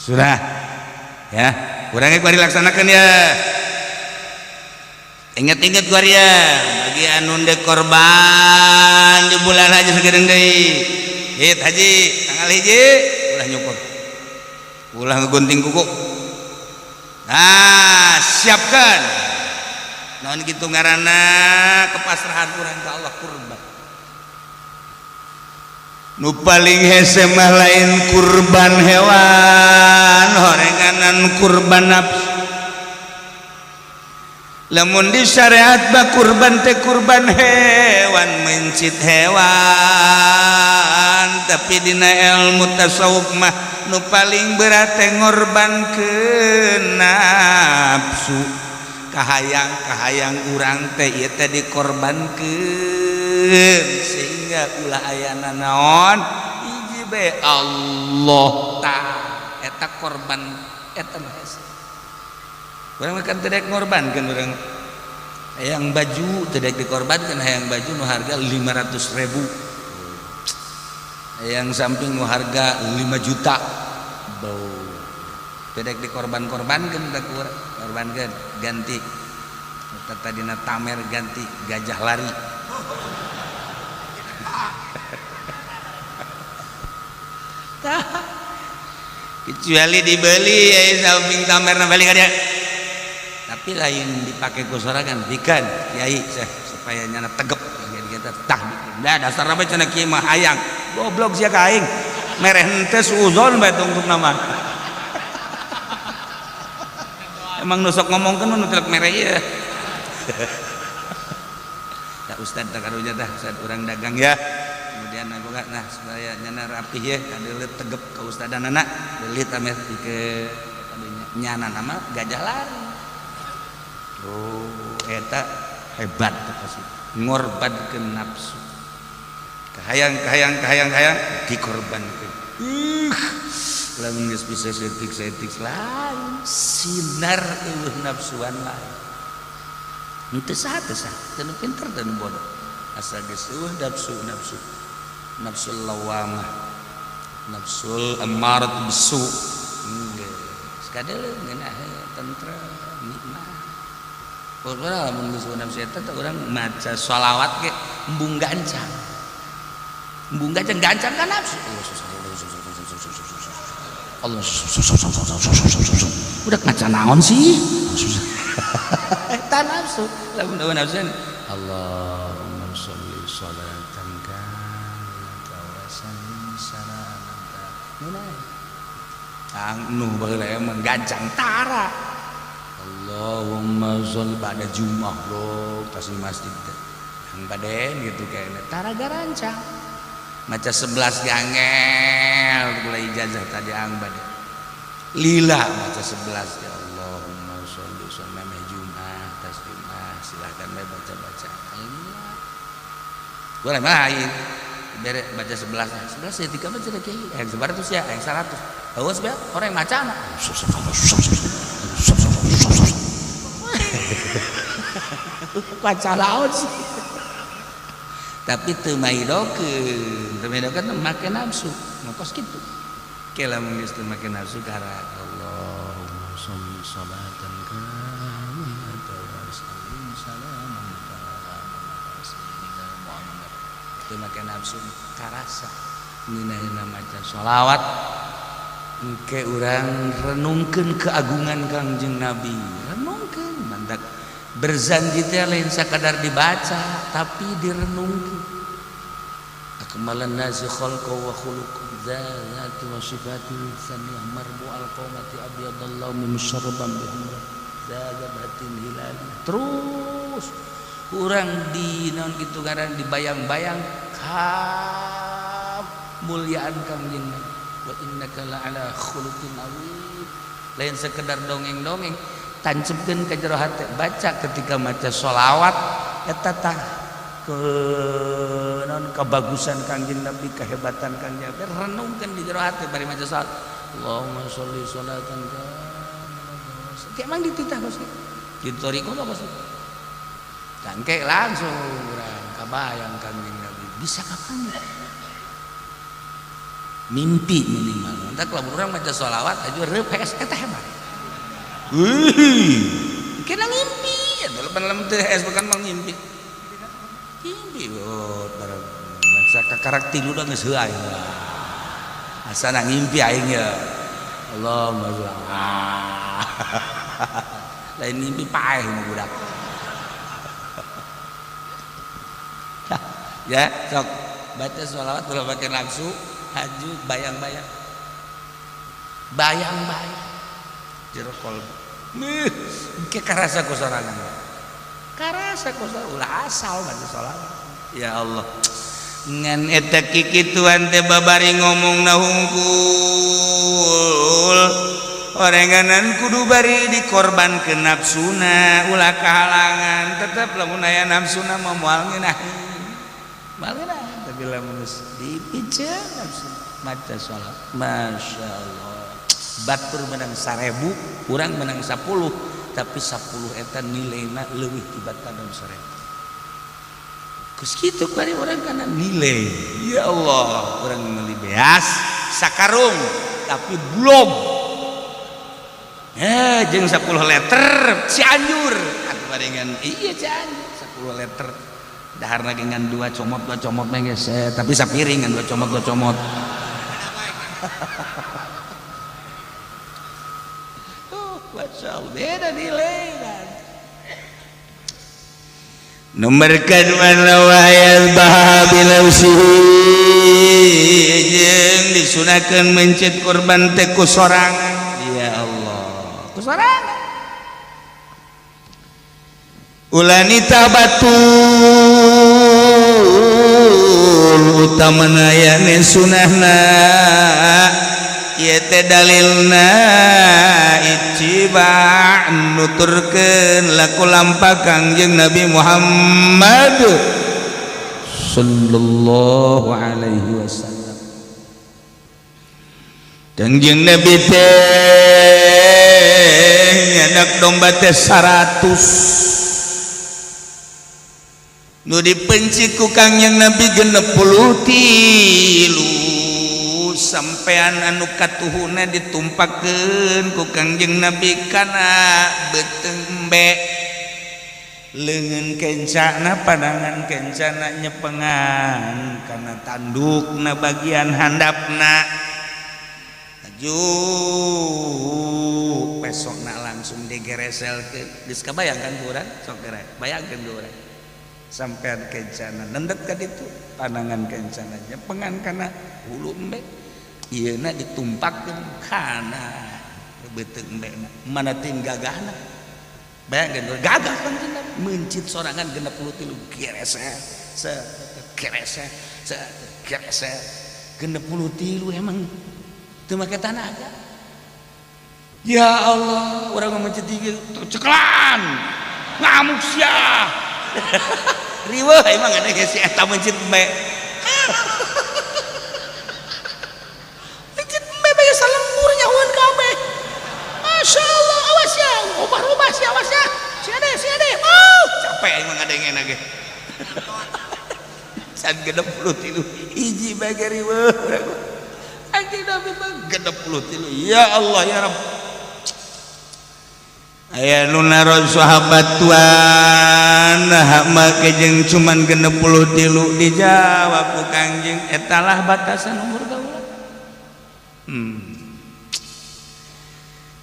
Sudah ya, kurangnya kuari laksanakan ya. Ingat-ingat kuari ya, bagi anu ndek korban di bulan haji sagedeung deui. Hit haji tanggal 1 ulah nyukur. Ulah ngegunting kuku. Nah, siapkan. Naon kitu ngaranna kepasrahan urang ka Allah kurban. Nu paling hese mah lain kurban hewan, horenganan kurban nafsu. Lamun di syariat bah kurban teh kurban hewan, mencit hewan. Tapi dina ilmu tasawuf mah nu paling berat teh ngorbankeun nafsu. Kahayang-kahayang urang teh ieu teh dikorbankeun sehingga ulah ayana naon hiji bae Allah tah eta korban eta mah hese. Urang mah kan teu daek ngorbankeun urang hayang baju teu daek dikorbankeun, hayang baju nu harga 500.000. Yang samping harga 5 juta bau bedek dikorban-korbankeun teh korbankeun ganti tadina tamer ganti gajah lari. Tah kecuali dibeli ya samping tamerna balik ka dia. Tapi lain dipake ku sorangan bikan kiai supaya nyana tegep kita tah bikin. Dah dasar apa cenah kiai mah hayang. Goblok sia ka aing. Mereh henteu suuzon bae tungtungna mah. Emang nusok ngomongkeun nu telek mere ieu. Tah ustad tah karunya tah ustad urang dagang ya. Kemudian boga nah supaya nyana rapih ya kadeuleut tegep ka ustadanana beulit ameh pikeun nyana nama gajah lari. Oh eta hebat teh pasti ngorbankeun nafsu. Kahayang kahayang kahayang kahayang dikorbankeun. Lamun geus bisa setik-setik lain sinar eueuh nafsuan lain. Henteu saha teu sah, teu nu pinter teu nu bodoh. Asa geus eueuh nafsu nafsu. Nafsul lawamah, nafsul ammarat bisu. Geus kadeuleu ngeunah tentrem nikmat. Urang lamun geus nafsu eta teh urang maca sholawat ge embung gancang. Embung gancang gancang ka nafsu. Allah udah ngaca naon sih? Eta nafsu. Lamun nafsu Allahumma sholli sholatan kamilatan wa sallim salamatan. Ang nu baheula emang gancang tara. Allahumma sholli ba'da Jumat lo tas di masjid teh. Yang baden gitu kayaknya tara garancang. Maca 11 gangel mulai ijazah tadi ang bade. Lila maca 11 ya Allahumma sholli sholli Jumat tas Jumat silakan bae baca-baca. Lila. Boleh main bere baca 11 11 ya 3 baca kiai yang 100 ya yang 100. Awas be orang yang maca mah. Baca laut sih. Tapi teu maidokeun, teu maidokeun make nafsu, ngokos kitu. Ke lamun geus teu make nafsu karak Allahumma sholli sholatan kamilatan wa sallim salaman ala sayyidina Muhammad. Teu make nafsu karasa ngeunahna maca sholawat. Engke urang renungkeun keagungan Kangjeng Nabi, renungkeun mantak. Berzanji teh lain sakadar dibaca tapi direnungkeun. Akmalan nasi khalqa wa khuluqan dzati wa sifatin saniyah marbu al qamati abyadallahu min syarban bihumra zagabatin hilal. Terus urang di naon kitu ngaran dibayang-bayang kamuliaan Kangjeng Nabi. Wa innaka la'ala khuluqin azim. Lain sekedar dongeng-dongeng, tancepkeun ka jero hate, baca ketika maca sholawat eta tah ke naon kebagusan Kangjeng Nabi, kehebatan Kangjeng Nabi, renungkeun di jero hate bari maca sholawat. Allahumma sholli sholatan kamilatan. Emang dititah kos kitu. Di thariqah mah kos kitu. Tangke langsung urang kabayang Kangjeng Nabi bisa kapan? Mimpi minimal. Entak lamun urang maca sholawat aju reup hees eta hebat. Wih, kena ngimpi, ya dalam teh es bukan mau ngimpi. Ngimpi, oh, barang masa kakarak tilu dah geus heuay. Asana ngimpi aing ya. Allahumma sholli. Lain ngimpi paeh mah budak. Ya, sok baca sholawat ulah pake nafsu, haju bayang-bayang. Bayang-bayang. Jero kolbu. Mih, ke karasa ku sorangan. Karasa ku sorangan ulah asal baca sholawat. Ya Allah. Ngan eta kikituan teh babari ngomongna hungkul. Orenganan kudu bari dikorbankeun nafsuna, ulah kahalangan. Tetep lamun aya nafsuna mah moal ngeunah. Moal ngeunah, tapi lamun geus dipiceun nafsu maca sholawat. Masya Allah. Batur menang 1000, urang menang 10, tapi 10 eta nilaina leuwih tibatan 1000. Geus kitu bari urang kana nilai. Ya Allah, urang meuli Beas sakarung tapi belum jeung 10 liter Cianjur atuh barengan iya Cianjur 10 liter daharna dengan dua comot mah geus tapi sapiring ngan dua comot. Masya Allah beda nilai kan. Nomor kedua lawayat bahabilausihi jeung disunahkeun mencit kurban teh ku sorangan. Ya Allah ku sorangan ulanita batul utamana yane sunahna ieu teh dalilna ittiba nuturkeun laku lampah Kangjeng Nabi Muhammad sallallahu alaihi wasallam. Kangjeng Nabi teh nyadak domba teh 100 nu dipenci ku Kangjeng Nabi 63 sampean anu katuhuna ditumpakeun ku Kangjeng Nabi kana beuteung embe leungeun kencana pandangan kencana nyepengan kana tandukna bagian handapna aju pesokna langsung digereselkeun geus kabayangkan ku urang sok geura bayangkeun ku urang sampean kencana nendet ka ditu pandangan kencana nyepengan kana hulu embe ieu na ditumpakeun kana beuteung embe mana ting gagahna bayangkeun gagah kan mencit sorangan 63 geresel geresel geresel 63 emang teu make tanaga. Ya Allah urang mencit ieu ceklan ngamuk sia riweuh emang ada si eta mencit embe mencit embe bae salembur nyahoan kabeh. Masya Allah awas ya ubah-ubah sia awas ya sia deh oh capek emang ada yang enak ge can 63 hiji bae riweuh anjing Nabi mah 63 ya Allah ya Rabb. Aya nu naros sahabat tuan make jeung cuman 63 dijawab ku Kangjeng etalah batasan umur kaula.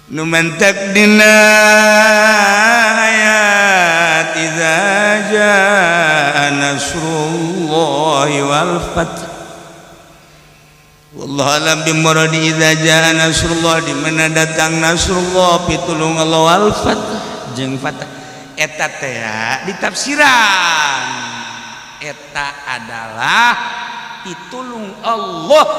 Nu mentek dina ayat idza jaa nasrullahi wal fath. Wallahu alam bi muradi idza jaa nasrullah di mana datang nasrullah pitulung Allah wal fath jeung fath eta teh ditafsiran eta adalah pitulung Allah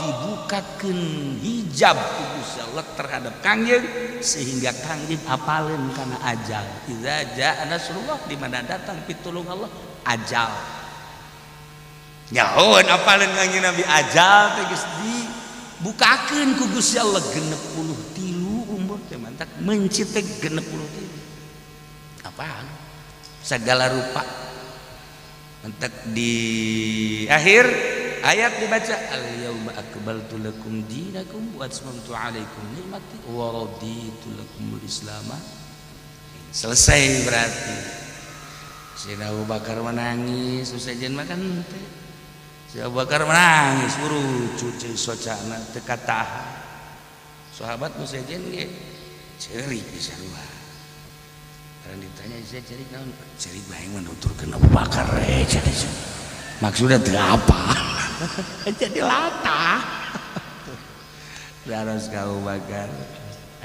dibukakeun hijab ku Gusti Allah terhadap Kangjeng sehingga Kangjeng apaleun kana ajal. Idza jaa nasrullah di mana datang pitulung Allah ajal. Nyahoan apaleun Kangjeng Nabi ajal teh geus dibukakeun ku Gusti Allah 63 umur teh mantak mencit teh 63. Apaan? Segala rupa. Mantak di akhir ayat dibaca al-yauma akmaltu lakum dinakum wa atmamtu alaikum ni'mati wa raditu lakumul islam. Selesai berarti. Sayyidina Abu Bakar menangis, sejen makan teh. Si Abu Bakar menangis, buru cuci socana teu katahan. Sahabat nu sejen ge ceurik bisa sarua. Karena ditanya saya ceurik naon? Ceurik bae menuturkeun Abu Bakar we jadi. Maksudnya teu apa? Jadi latah. Daros ka Abu Bakar.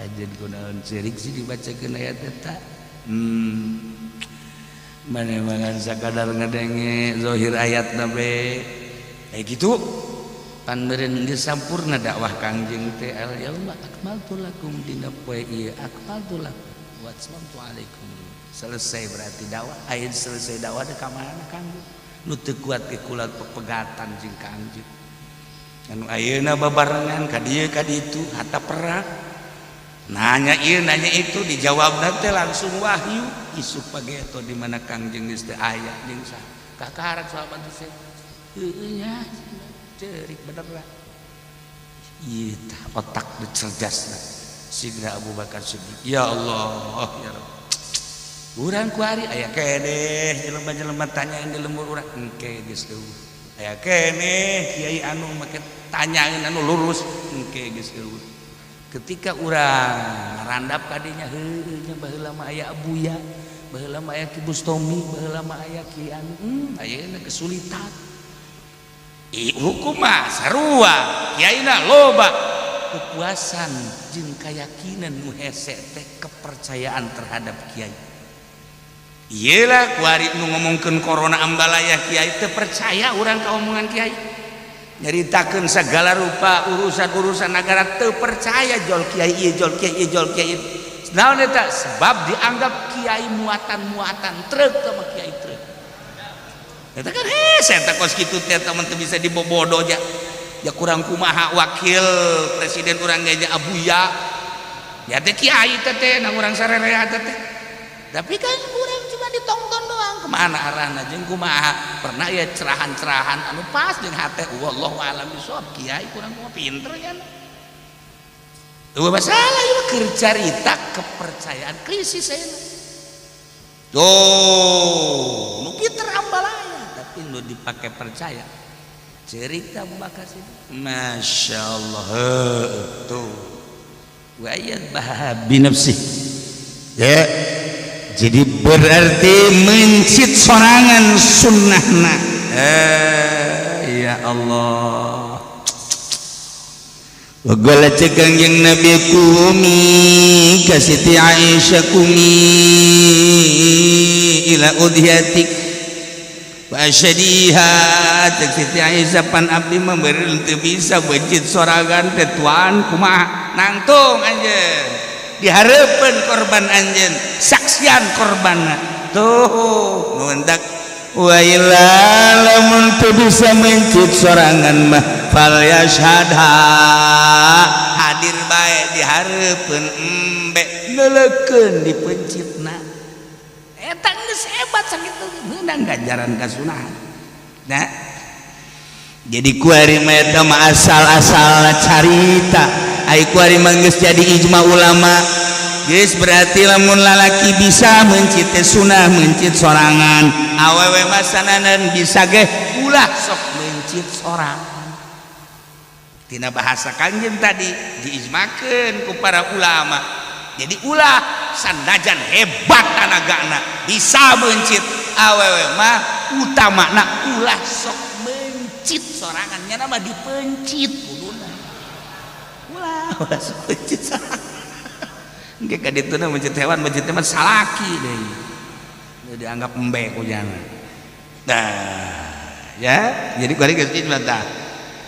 Ajeun kunaon ceurik sih dibacakeun ayat eta. Mana mangan sakadar ngedenge zahir ayatna be. Gitu pan meureun geus sampurna dakwah Kangjeng teh al yauma akmaltu lakum dina poe ieu akmaltu lakum wa atmamtu alaikum. Selesai berarti dakwah. Aya selesai dakwah teh ka mana Kangjeng? Nu teu kuat ge kula pepegatan jeung Kangjeng. Anu ayeuna babarengan ka dieu ka ditu hatta perang. Nanya ieu nanya itu dijawabna teh langsung wahyu isuk pageto di mana Kangjeng geus teu aya jeung saha. Kakarak sahabat teh heueuh nya ceurik bener lah. Ieu tah otak cerdasna Sidina Abu Bakar Siddiq. Ya Allah ya Rabb. Urang kuari aya keneh jelema-jelema tanyain di lembur urang engke geus eueuh. Aya keneh kiai anu make tanyaeun anu lurus engke geus eueuh. Ketika urang randap kadinya heueuh nya baheula mah aya Abuya, baheula mah aya Ki Bustomi, baheula mah aya Ki anu, ayeuna kesulitan. Hukum mah sarua, kiaina loba. Kepuasan jeung keyakinan nu hese teh kepercayaan terhadap kiai. Iyalah kuari nu ngomongkeun corona ambalaya kiai teu percaya urang ka omongan kiai. Nyaritakeun segala rupa urusan-urusan negara teu percaya jol kiai ieu jol kiai ieu jol kiai. Naon eta? Sebab dianggap kiai muatan-muatan truk sama kiai truk. Eta kan hese eta kos kitu teh teman teu bisa dibobodo ja. Ya kurang kumaha wakil presiden urang ge Abuya. Ya teh kiai teh teh nang urang sarerea teh teh. Tapi kan urang cuma ditonton doang kemana arahna jeung kumaha. Pernah ya cerahan-cerahan anu pas jeung hate wallahu alam bisawab kiai kurang kumaha pinter nya. Eueuh masalah ieu keur carita kepercayaan krisis ayeuna. Tuh, nu pinter ambalaya tapi nu dipake percaya. Cerita Abu Bakar Siddiq. Masya Allah tuh. Wa yadhbah bi nafsi. Ya. Jadi berarti mencit sorangan sunnahna. Ya Allah. Wagala cek Kangjeng Nabi kumi ka Siti Aisyah kumi ila udhiyatik wa asyadiha. Cek Siti Aisyah, pan abdi mah beureun teu bisa bencit sorangan teh tuan, kumaha nangtung anjeun dihareupeun korban anjeun, saksian korbanna tuh nu hendak. Wa illa lamun teu bisa mencit sorangan mah fal yashhadha, hadir bae dihareupeun embe neuleukeun dipencitna. Eta geus hebat sakitu meunang ganjaran kasunahan. Nah, jadi kuari mah eta mah asal-asal carita, ai kuari mah geus jadi ijma ulama geus. Berarti lamun lalaki bisa mencit teh sunah mencit sorangan, awewe mah sananan bisa ge ulah sok mencit sorangan. Tina bahasa Kangjeng tadi diijmakeun ku para ulama. Jadi ulah sanajan hebat tanagana bisa mencit, awewe mah utamana ulah sok mencit sorangan, nya nama dipencit kuduna. Ulah ulah sok mencit sorangan. Engke ka dituna mencit hewan, mencit mah salaki deui. Dianggap embe ku jangan. Nah, ya, jadi kuari geus ijma tah.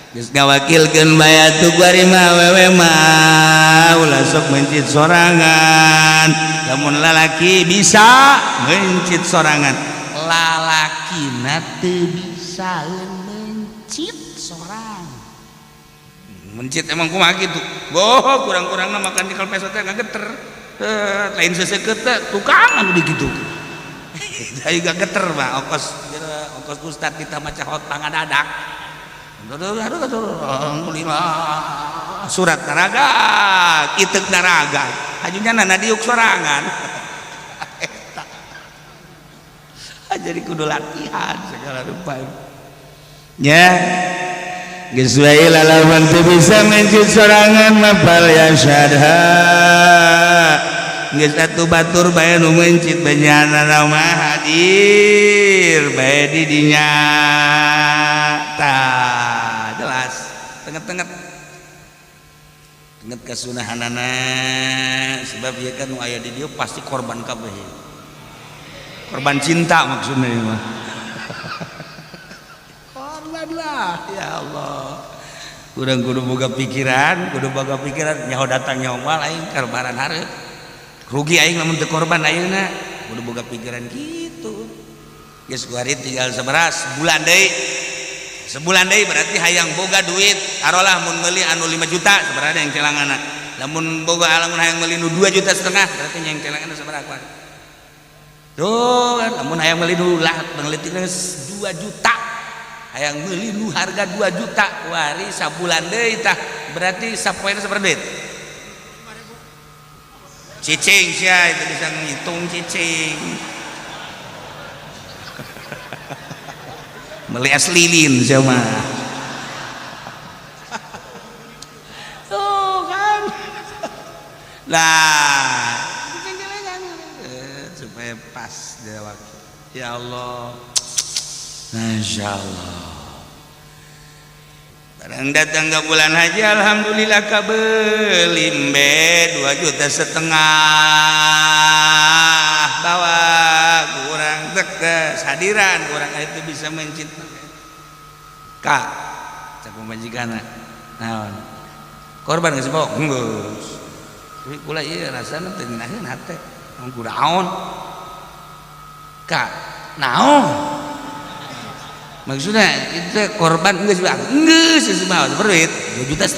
Geus ngawakilkeun bae atuh kuari mah awewe mah ulah sok mencit sorangan, lamun lalaki bisa mencit sorangan. Lalakina teu bisa mencit sorangan. Mencit emang kumaha kitu? Boh, kurang-kurangna makan nyekel peso teh ngageter. Lain seseukeut teh tukang anu dikitu. Ayo geter mah ongkos ongkos ustad kita maca hot pangadadak. Alhamdulillah surat naraga itek naraga hajunya nana diuk sorangan. Eta. Jadi kudu latihan segala rupa. Ya geus wae, lalawan teu bisa mencit sorangan mah fal yasyadha, geus atuh batur bae nu mencit benyana mah hadir bae di dinya. Tah jelas tenget-tenget tenget kasunahanana, sebab ieu kan nu aya di dieu pasti korban kabeh, korban cinta maksudnya ieu mah korban lah. Ya Allah, urang kudu boga pikiran, kudu boga pikiran nyaho datang nyaho moal aing karbaran hareup rugi aing lamun teu korban ayeuna, kudu boga pikiran kitu. Geus kuari tinggal seberas bulan deui, sebulan deui berarti hayang boga duit taruhlah mun meuli anu 5 juta sabaraha yang celangana, lamun boga lamun hayang meuli nu 2,5 juta berarti yang celangana sabaraha kuari tuh kan. Lamun hayang meuli nu lah penelitian 2 juta, hayang meuli nu harga 2 juta kuari sabulan deui tah. Berarti sapoena sabaraha duit? Cicing sia itu bisa ngitung cicing. Beli es lilin sia mah. Tuh kan. Nah, supaya pas dia waktu. Ya Allah. Masya Allah. Barang datang ke bulan haji, alhamdulillah kabelimbe 2,5 juta bawa kurang tetes hadiran kurang itu bisa mencit. Kak, cak pamajikanna. Naon? Korban geus bawa? Geus. Tapi kula ieu rasana teu ngeunaheun hate. Mun kudaon? Kak, naon? Maksudnya itu korban geus bae geus geus bae duit 2,5 juta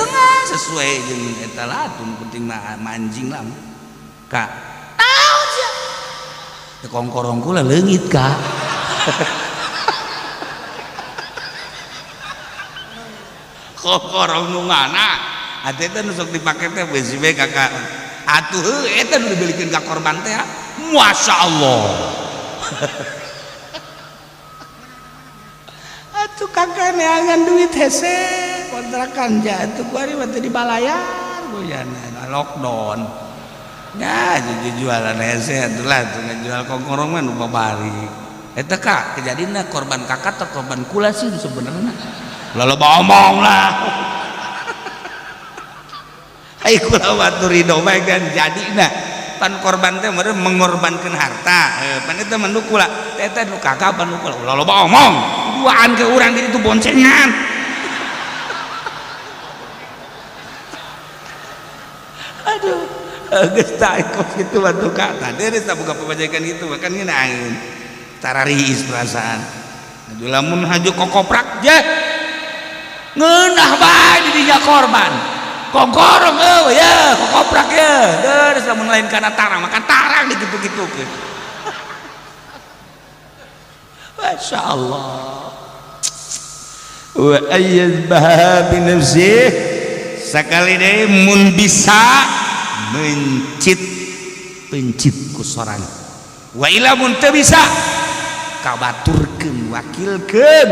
sesuai jeung eta lah tun penting mah manjing lah kak naon sia teu kongkorong kula leungit kak. Kongkorong nu mana atuh eta nu sok dipake teh beusi we kakak atuh heuh eta nu dibelikeun ka korban teh masyaallah. Atuh kakak neangan duit hese kontrakan jatuh kuari mah teu dibalayar goyana lockdown. Ya jadi jualan hese atuh lah tuh ngajual kongkorong mah nu babari. Eta kak kejadina korban kakak atau korban kula sih sebenarnya. Loba omong lah. Ai kula batur ridho bae kan jadina. Pan korban teh meureun mengorbankeun harta. Pan eta mah nu kula, eta nu kakak pan nu kula. Ulah loba omong. Duaan ke urang di itu boncengan. Aduh, geus tah kos kitu batu ka. Tadi geus tah boga pamajikan kitu kan ngeunaheun. Tarariis perasaan. Aduh lamun haju kokoprak je. Ngeunah bae di dinya korban. Kongkorong eueuh ye, kokoprak ye. Geus lamun lain kana tarang, makan tarang dikitu-kitukeun. Masya Allah. Wa ayyadbaha bi nafsihi sakali deui mun bisa mencit pencit ku sorangan. Wa ila mun teu bisa kabaturkeun wakilkeun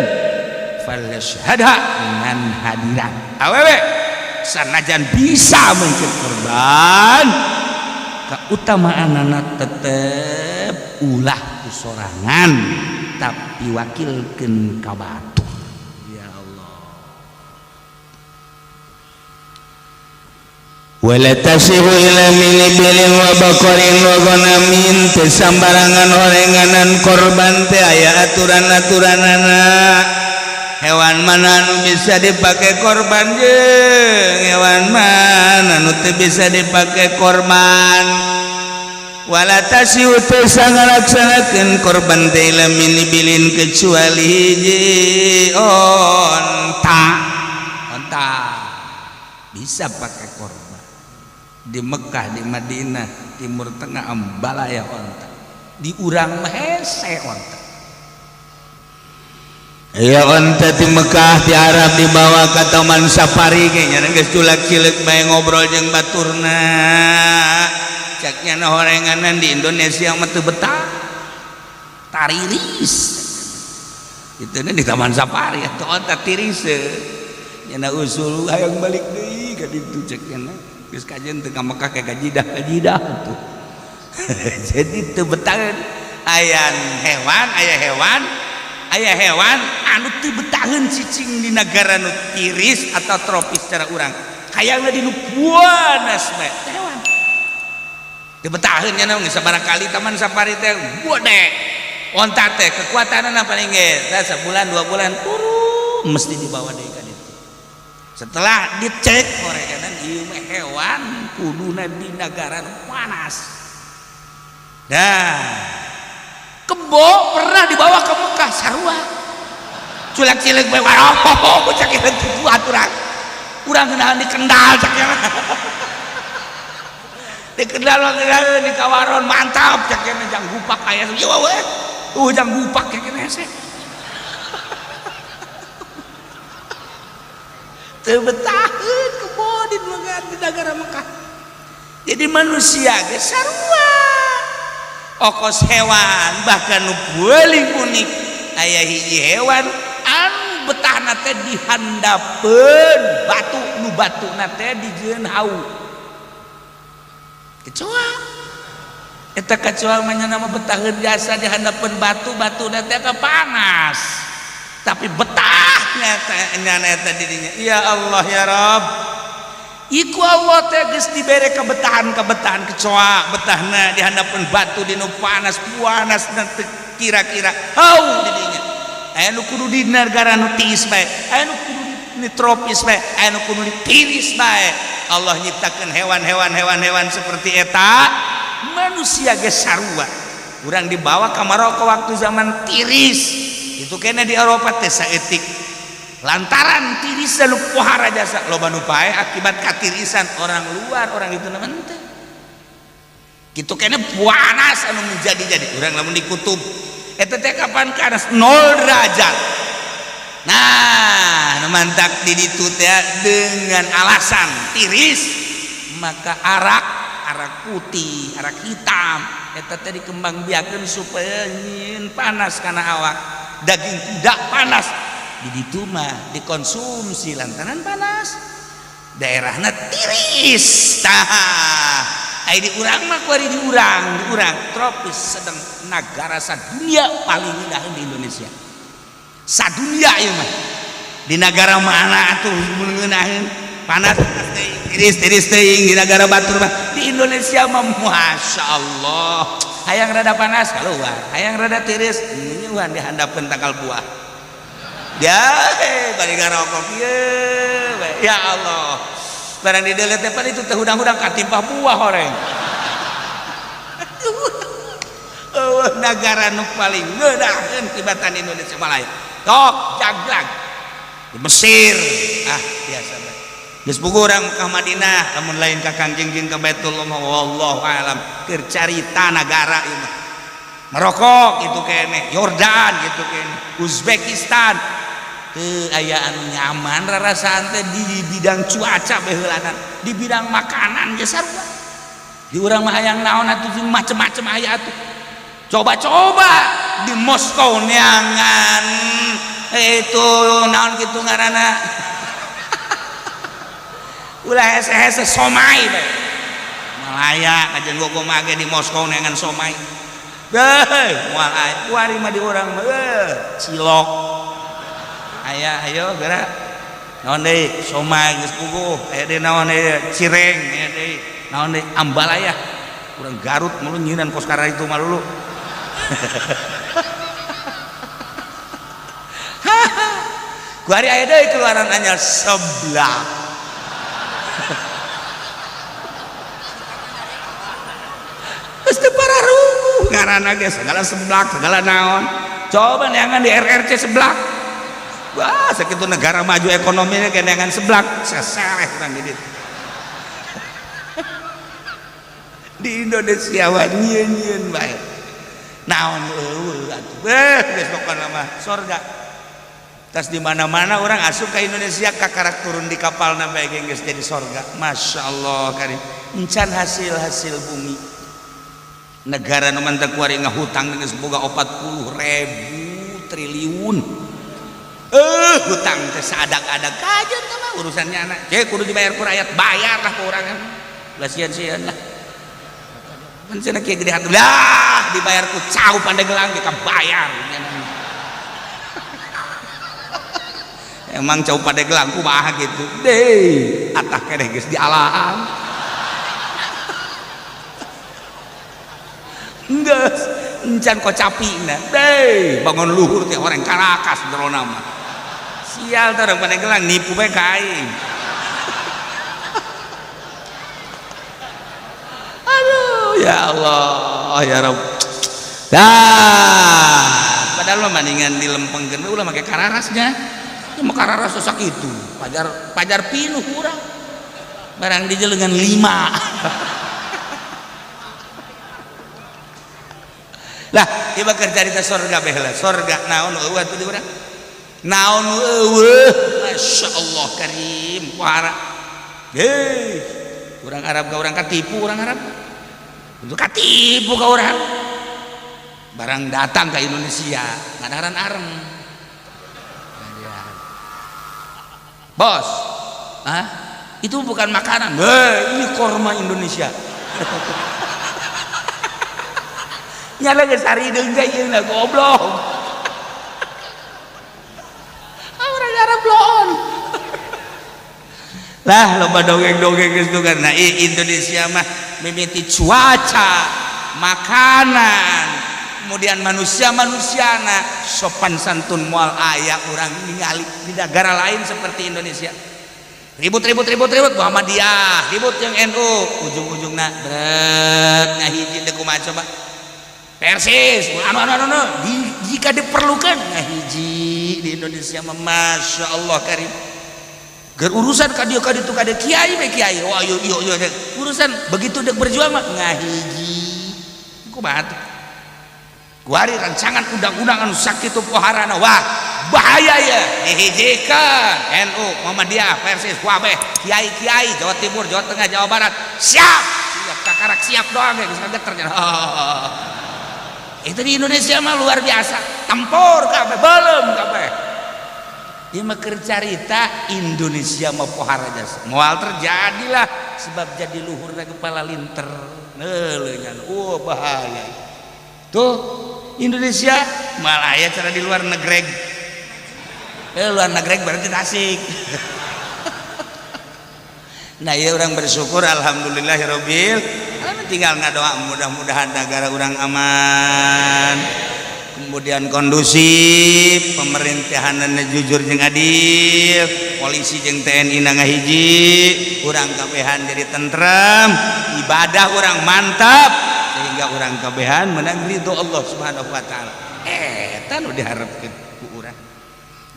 falyashhadha ngan hadiran. Awewe sanajan bisa mencit korban keutamaanana tetep ulah ku sorangan tapi wakilkeun ka batur. Ya Allah. Wala tasihu ila min ibilin wa baqarin wa ghanamin teu sambarangan orenganan korban teh aya aturan-aturanana. Hewan mana nu bisa dipake korban jeung hewan mana nu teu bisa dipake korban. Wala tasihu teu sangalaksanakeun korban teh ila min ibilin kecuali hiji onta. Onta bisa pakai korban di Mekah, di Madinah, Timur Tengah ambalaya onta. Di urang mah hese onta. Ya onta di Mekah, di Arab dibawa ke taman safari kayaknya geus culak cileuk bae ngobrol jeung baturna. Caknya na horenganan di Indonesia mah teu betah. Tariris. Itu di taman safari atuh onta tiris. Nya usul hayang balik deui ka ditu ceknya. Geus kajen teu ka Mekah ka Jidah tuh. Jadi teu betah aya hewan, aya hewan, aya hewan anu teu betaheun cicing di negara nu tiris atau tropis cara urang. Hayangna di nu panas bae. Hewan. Teu betaheun nya geus sabaraha kali taman safari teh gede. Onta teh kekuatanna paling ge tah sabulan 2 bulan turun mesti dibawa deui ka ditu. Setelah dicek horeganan ieu mah hewan kuduna di negara nu panas. Dah. Kebo pernah dibawa ke Mekah sarua. Culak cileuk bae waroh cak ieu teu kuat urang. Urang ngeunaheun di Kendal cak ieu. Di Kendal mah ngeunaheun di Kawaron mantap cak ieu jang gupak aya ieu we. Jang gupak cak ieu hese. Teu betaheun kebo di negara Mekah. Jadi manusia ge sarua. Okos hewan bahkan nu paling unik aya hiji hewan anu betahna teh dihandapeun batu nu batuna teh dijieun hau. Kecoa. Eta kecoa mah nya nama betaheun jasa dihandapeun batu, batuna teh ka panas. Tapi betahnya nyana eta dirinya. Ya Allah ya Rabb. Iku Allah teh geus dibere kebetahan-kebetahan kecoa betahna dihandapeun batu dinu panas panas kira-kira hau didinya. Aya nu kudu di negara nu tiis bae, aya nu kudu di tropis bae, aya nu kudu di tiris bae. Allah nyiptakeun hewan-hewan hewan-hewan seperti eta, manusia ge sarua. Urang dibawa ka Maroko waktu zaman tiris. Itu kena di Eropa teh saeutik. Lantaran tiris nu pohara jasa loba nu pae akibat katirisan orang luar orang itu nama teh. Kitu kena panas anu menjadi-jadi urang lamun di kutub eta teh kapan panas 0 derajat. Nah, nu mantak di ditu teh dengan alasan tiris maka arak arak putih, arak hitam eta teh dikembangbiakeun supaya nyieun panas kana awak. Daging kuda panas di ditu mah dikonsumsi lantaran panas daerahna tiris. Tah ai di urang mah kuari di urang tropis sedang negara sadunia paling ngeunaheun di Indonesia sadunia ieu mah di negara mana atuh mun ngeunaheun panas teuing tiris teuing di negara batur mah di Indonesia mah masya Allah hayang rada panas keluar hayang rada tiris nyuhan dihandapeun tangkal buah. Ya, bari ngarokok ieu ya Allah. Barang di deuleut teh itu teh hudang-hudang katimpah buah horeng. Eueuh nagara nu paling ngeunaheun tibatan Indonesia Malaya. Tok jaglag. Di Mesir ah biasa bae. Geus puguh urang ka Madinah lamun lain ka Kangjeng jeung ka Baitullah wallahu alam keur carita nagara ieu mah. Maroko gitu kene, Yordan gitu kene, Uzbekistan teu aya anu nyaman rarasaan teh di bidang cuaca baheulanan, di bidang makanan ge sarua. Di urang mah hayang naon atuh jeung macem-macem aya atuh. Coba-coba di Moskow neangan itu naon kitu ngaranna. Ulah hese-hese somai bae. Malaya kajian gogo mage di Moskow neangan somai. Beuh, moal aya. Kuari mah di urang mah cilok. Aya ayo geura. Naon deui? Somai geus puguh. Aya deui naon deui? Cireng aya deui. Naon deui? Ambalaya. Urang Garut mulu nyieunan kos kararitu itu mah lulu. Kuari aya deui keluaran anyar seblak. Geus teu pararuguh ngaranna ge segala seblak segala naon. Coba neangan di RRC seblak. Wah, sakitu negara maju ekonominya ge neangan seblak, sesereh urang di ditu. Di Indonesia mah nyieun-nyieun bae. Naon eueuh atuh. Beuh, geus pokona mah sorga. Tas di mana-mana orang asup ka Indonesia kakarak turun di kapalna bae ge geus jadi sorga. Masya Allah karim. Encan hasil-hasil bumi. Negara nu mantep kuari ngahutang geus boga 40.000 triliun. Hutang teh sadak-adak kajeun teh mah urusannya anak. Cek kudu dibayar ku rakyat, bayarlah ku urang. Lah sieun-sieun lah. Mun cenah kieu gede hati, lah dibayar ku cau Pandeglang ge kabayar. Emang cau Pandeglang kumaha kitu? Deui, atah keneh geus dialaan. Geus encan kocapina. Deui, bangun luhur teh orang Karakas jerona mah. Sial teh orang Pandeglang nipu bae ka aing. Aduh, ya Allah, ya Rabb. Dah, padahal mah mendingan dilempengkeun we ulah make kararasnya. Cuma kararas sesak itu, pajar pajar pinuh kurang. Barang dijelengan 5. Lah, ieu mah keur carita sorga bae heula. Sorga naon eueuh atuh di urang. Naon eueuh Masya Allah karim pohara. Hei, urang Arab ka urang katipu urang Arab. Untuk katipu ka urang. Barang datang ke Indonesia, ngadaharan areng. Bos, ah, itu bukan makanan. Hei, ini korma Indonesia. Nyala geus harideung teh ieu goblok. Orang Arab loon. Lah loba dongeng-dongeng geus tuh karena Indonesia mah mimiti cuaca, makanan, kemudian manusia-manusiana sopan santun moal aya urang ningali di negara lain seperti Indonesia. Ribut-ribut ribut-ribut Muhammadiyah, ribut yang NU, ujung-ujungna bret ngahiji teh kumaha coba. Persis, anu anu anu, jika diperlukan ngahiji di Indonesia mah Masya Allah karim. Ger urusan ka dieu ka ditu ka dieu kiai we kiai. Wah yo yo yo urusan begitu dek berjuang mah ngahiji. Kumaha tuh? Kuari rancangan undang-undang anu sakitu poharana wah bahaya ya dihijikan NU Muhammadiyah Persis kabeh kiai-kiai Jawa Timur Jawa Tengah Jawa Barat siap siap kakarak siap doang ya geus kageter. Itu di Indonesia mah luar biasa tempur kabeh belum kabeh. Ieu mah keur carita Indonesia mah pohara jasa moal terjadilah sebab jadi luhurna kepala linter neuleuh wah bahaya tuh Indonesia malah ya cara di luar negeri luar negeri berarti Tasik. Nah ya orang bersyukur alhamdulillahirabbil alamin tinggal ngadoa mudah-mudahan negara orang aman kemudian kondusif pemerintahanna jujur jeung adil polisi jeung TNI na ngahiji urang kabehan jadi tentrem ibadah urang mantap sehingga urang kabehan menang ridho Allah Subhanahu wa taala. Eta nu diharapkeun ku urang.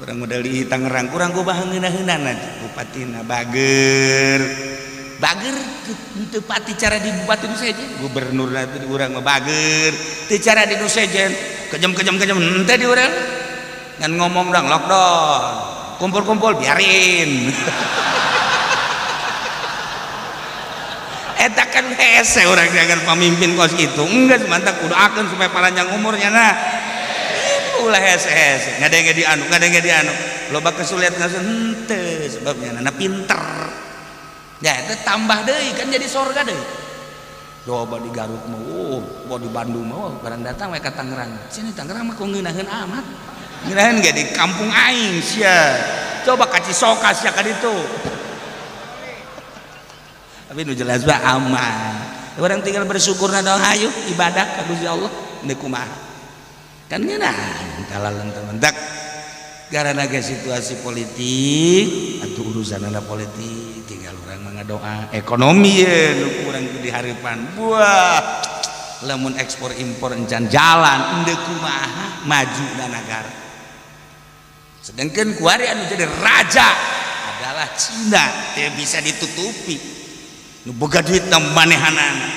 Urang model di Tangerang kurang kumaha ngeunah-eunahan bupatina bager. Bager teu pati cara di bupati nu sejen, gubernurna teh urang mah bager, teu cara di nu sejen, kejam-kejam-kejam henteu di urang. Ngan ngomong dong lockdown, kumpul-kumpul biarin. Eta kan hese urang jangan pamimpin kos kitu. Enggeus mantap kudu akeun supaya panjang umurnya nah. Ulah hese-hese, ngadenge di anu, ngadenge di anu. Loba kesulitan ngasun henteu sebabnya na pinter. Ya itu tambah deui kan jadi sorga deui. Coba di Garut mah, oh, di Bandung mah, barang datang we ka Tangerang. Sini Tangerang mah kok ngeunaheun amat. Ngeunaheun ge di kampung aing sia. Coba ka Cisoka sia ka ditu. Tapi nu jelas mah aman. Orang tinggal bersyukur na dong hayu ibadah ka Gusti Allah deui kumaha. Kan ngeunah kalalan teman-teman. Karena ge situasi politik atau urusan anak politik tinggal orang mengadoa ekonomi ya nu kurang di harapan buah lamun ekspor impor encan jalan endeu kumaha maju na negara sedangkan kuari anu jadi raja adalah Cina teu bisa ditutupi nu boga duit na manehanana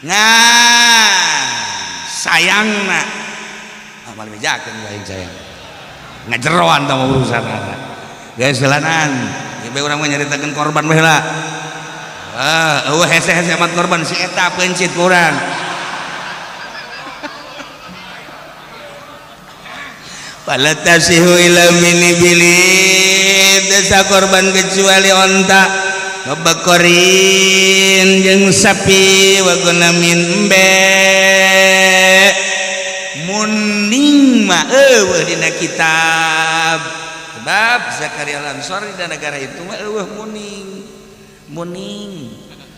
nah sayangna amal bejakeun aing sayang ngajeroan tama urusan anak guys jalanan ieu urang mah nyaritakeun korban bae lah ah eueuh hese-hese amat korban si eta peuncit ku urang fala tasihu ila mini bilid desa korban kecuali onta wabakorin jeung sapi wagonamin embe muning mah eueuh dina kitab sebab Zakaria Al-Ansori di negara itu mah eueuh muning muning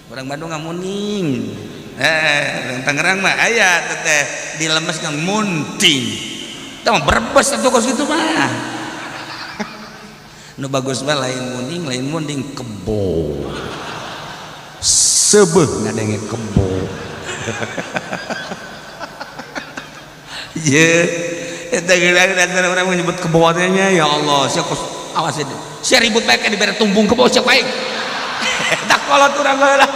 orang Bandung mah muning orang Tangerang mah aya teteh dilemes kang munting tah mah berbes atuh kos kitu mah nu bagus mah lain muning lain munding kebo sebeuh ngadenge kebo. Ye, eta geus dasar urang menyebut kebo teh nya ya Allah, sia kos awas sia. Sia ribut bae dibere tumbung kebo sia bae. Eta kolot urang heula.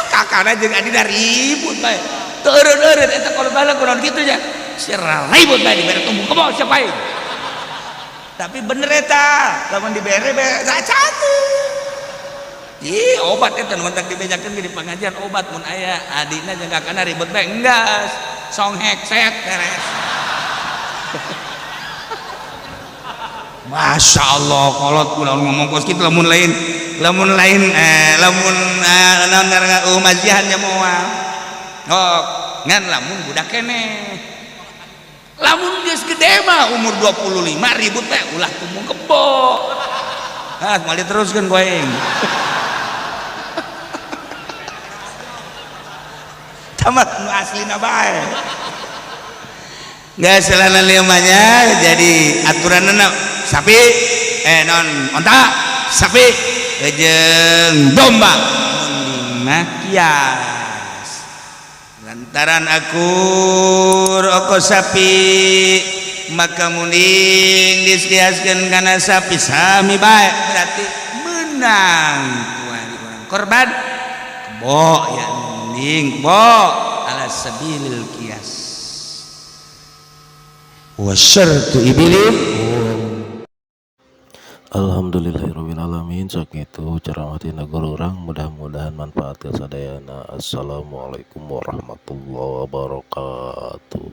Kakana jeung adina ribut bae. Teu eureun-eureun eta kolot baheula kunaon kitu nya. Sia ribut bae dibere tumbung kebo siapa aing. Tapi bener eta, lamun dibere satu. Ih, obat eta nu mentak dibejakeun di pengajian obat mun aya adina jeung kakana ribut bae enggas. Songhek set beres. Masya Allah kolot kula ngomong kos kitu lamun lain lamun naon ngaranna mazihan nya moal. Oh, ngan lamun budak keneh. Lamun geus gede mah umur 25 ribut teh ulah tumbung kebo. Ah, moal diteruskeun ku aing. Tamat nu aslina bae. Geus selana limanya jadi aturanna sapi non onta sapi jeung domba mending mah kias lantaran akur oko sapi maka munding diskiaskeun kana sapi sami bae berarti menang kuari urang korban kebo ya mending kebo ala sabilil kias wa syartu ibilin. Alhamdulillahirabbil alamin. Sakitu ceramah tina guru urang, mudah-mudahan manfaat ka sadayana. Assalamualaikum warahmatullahi wabarakatuh.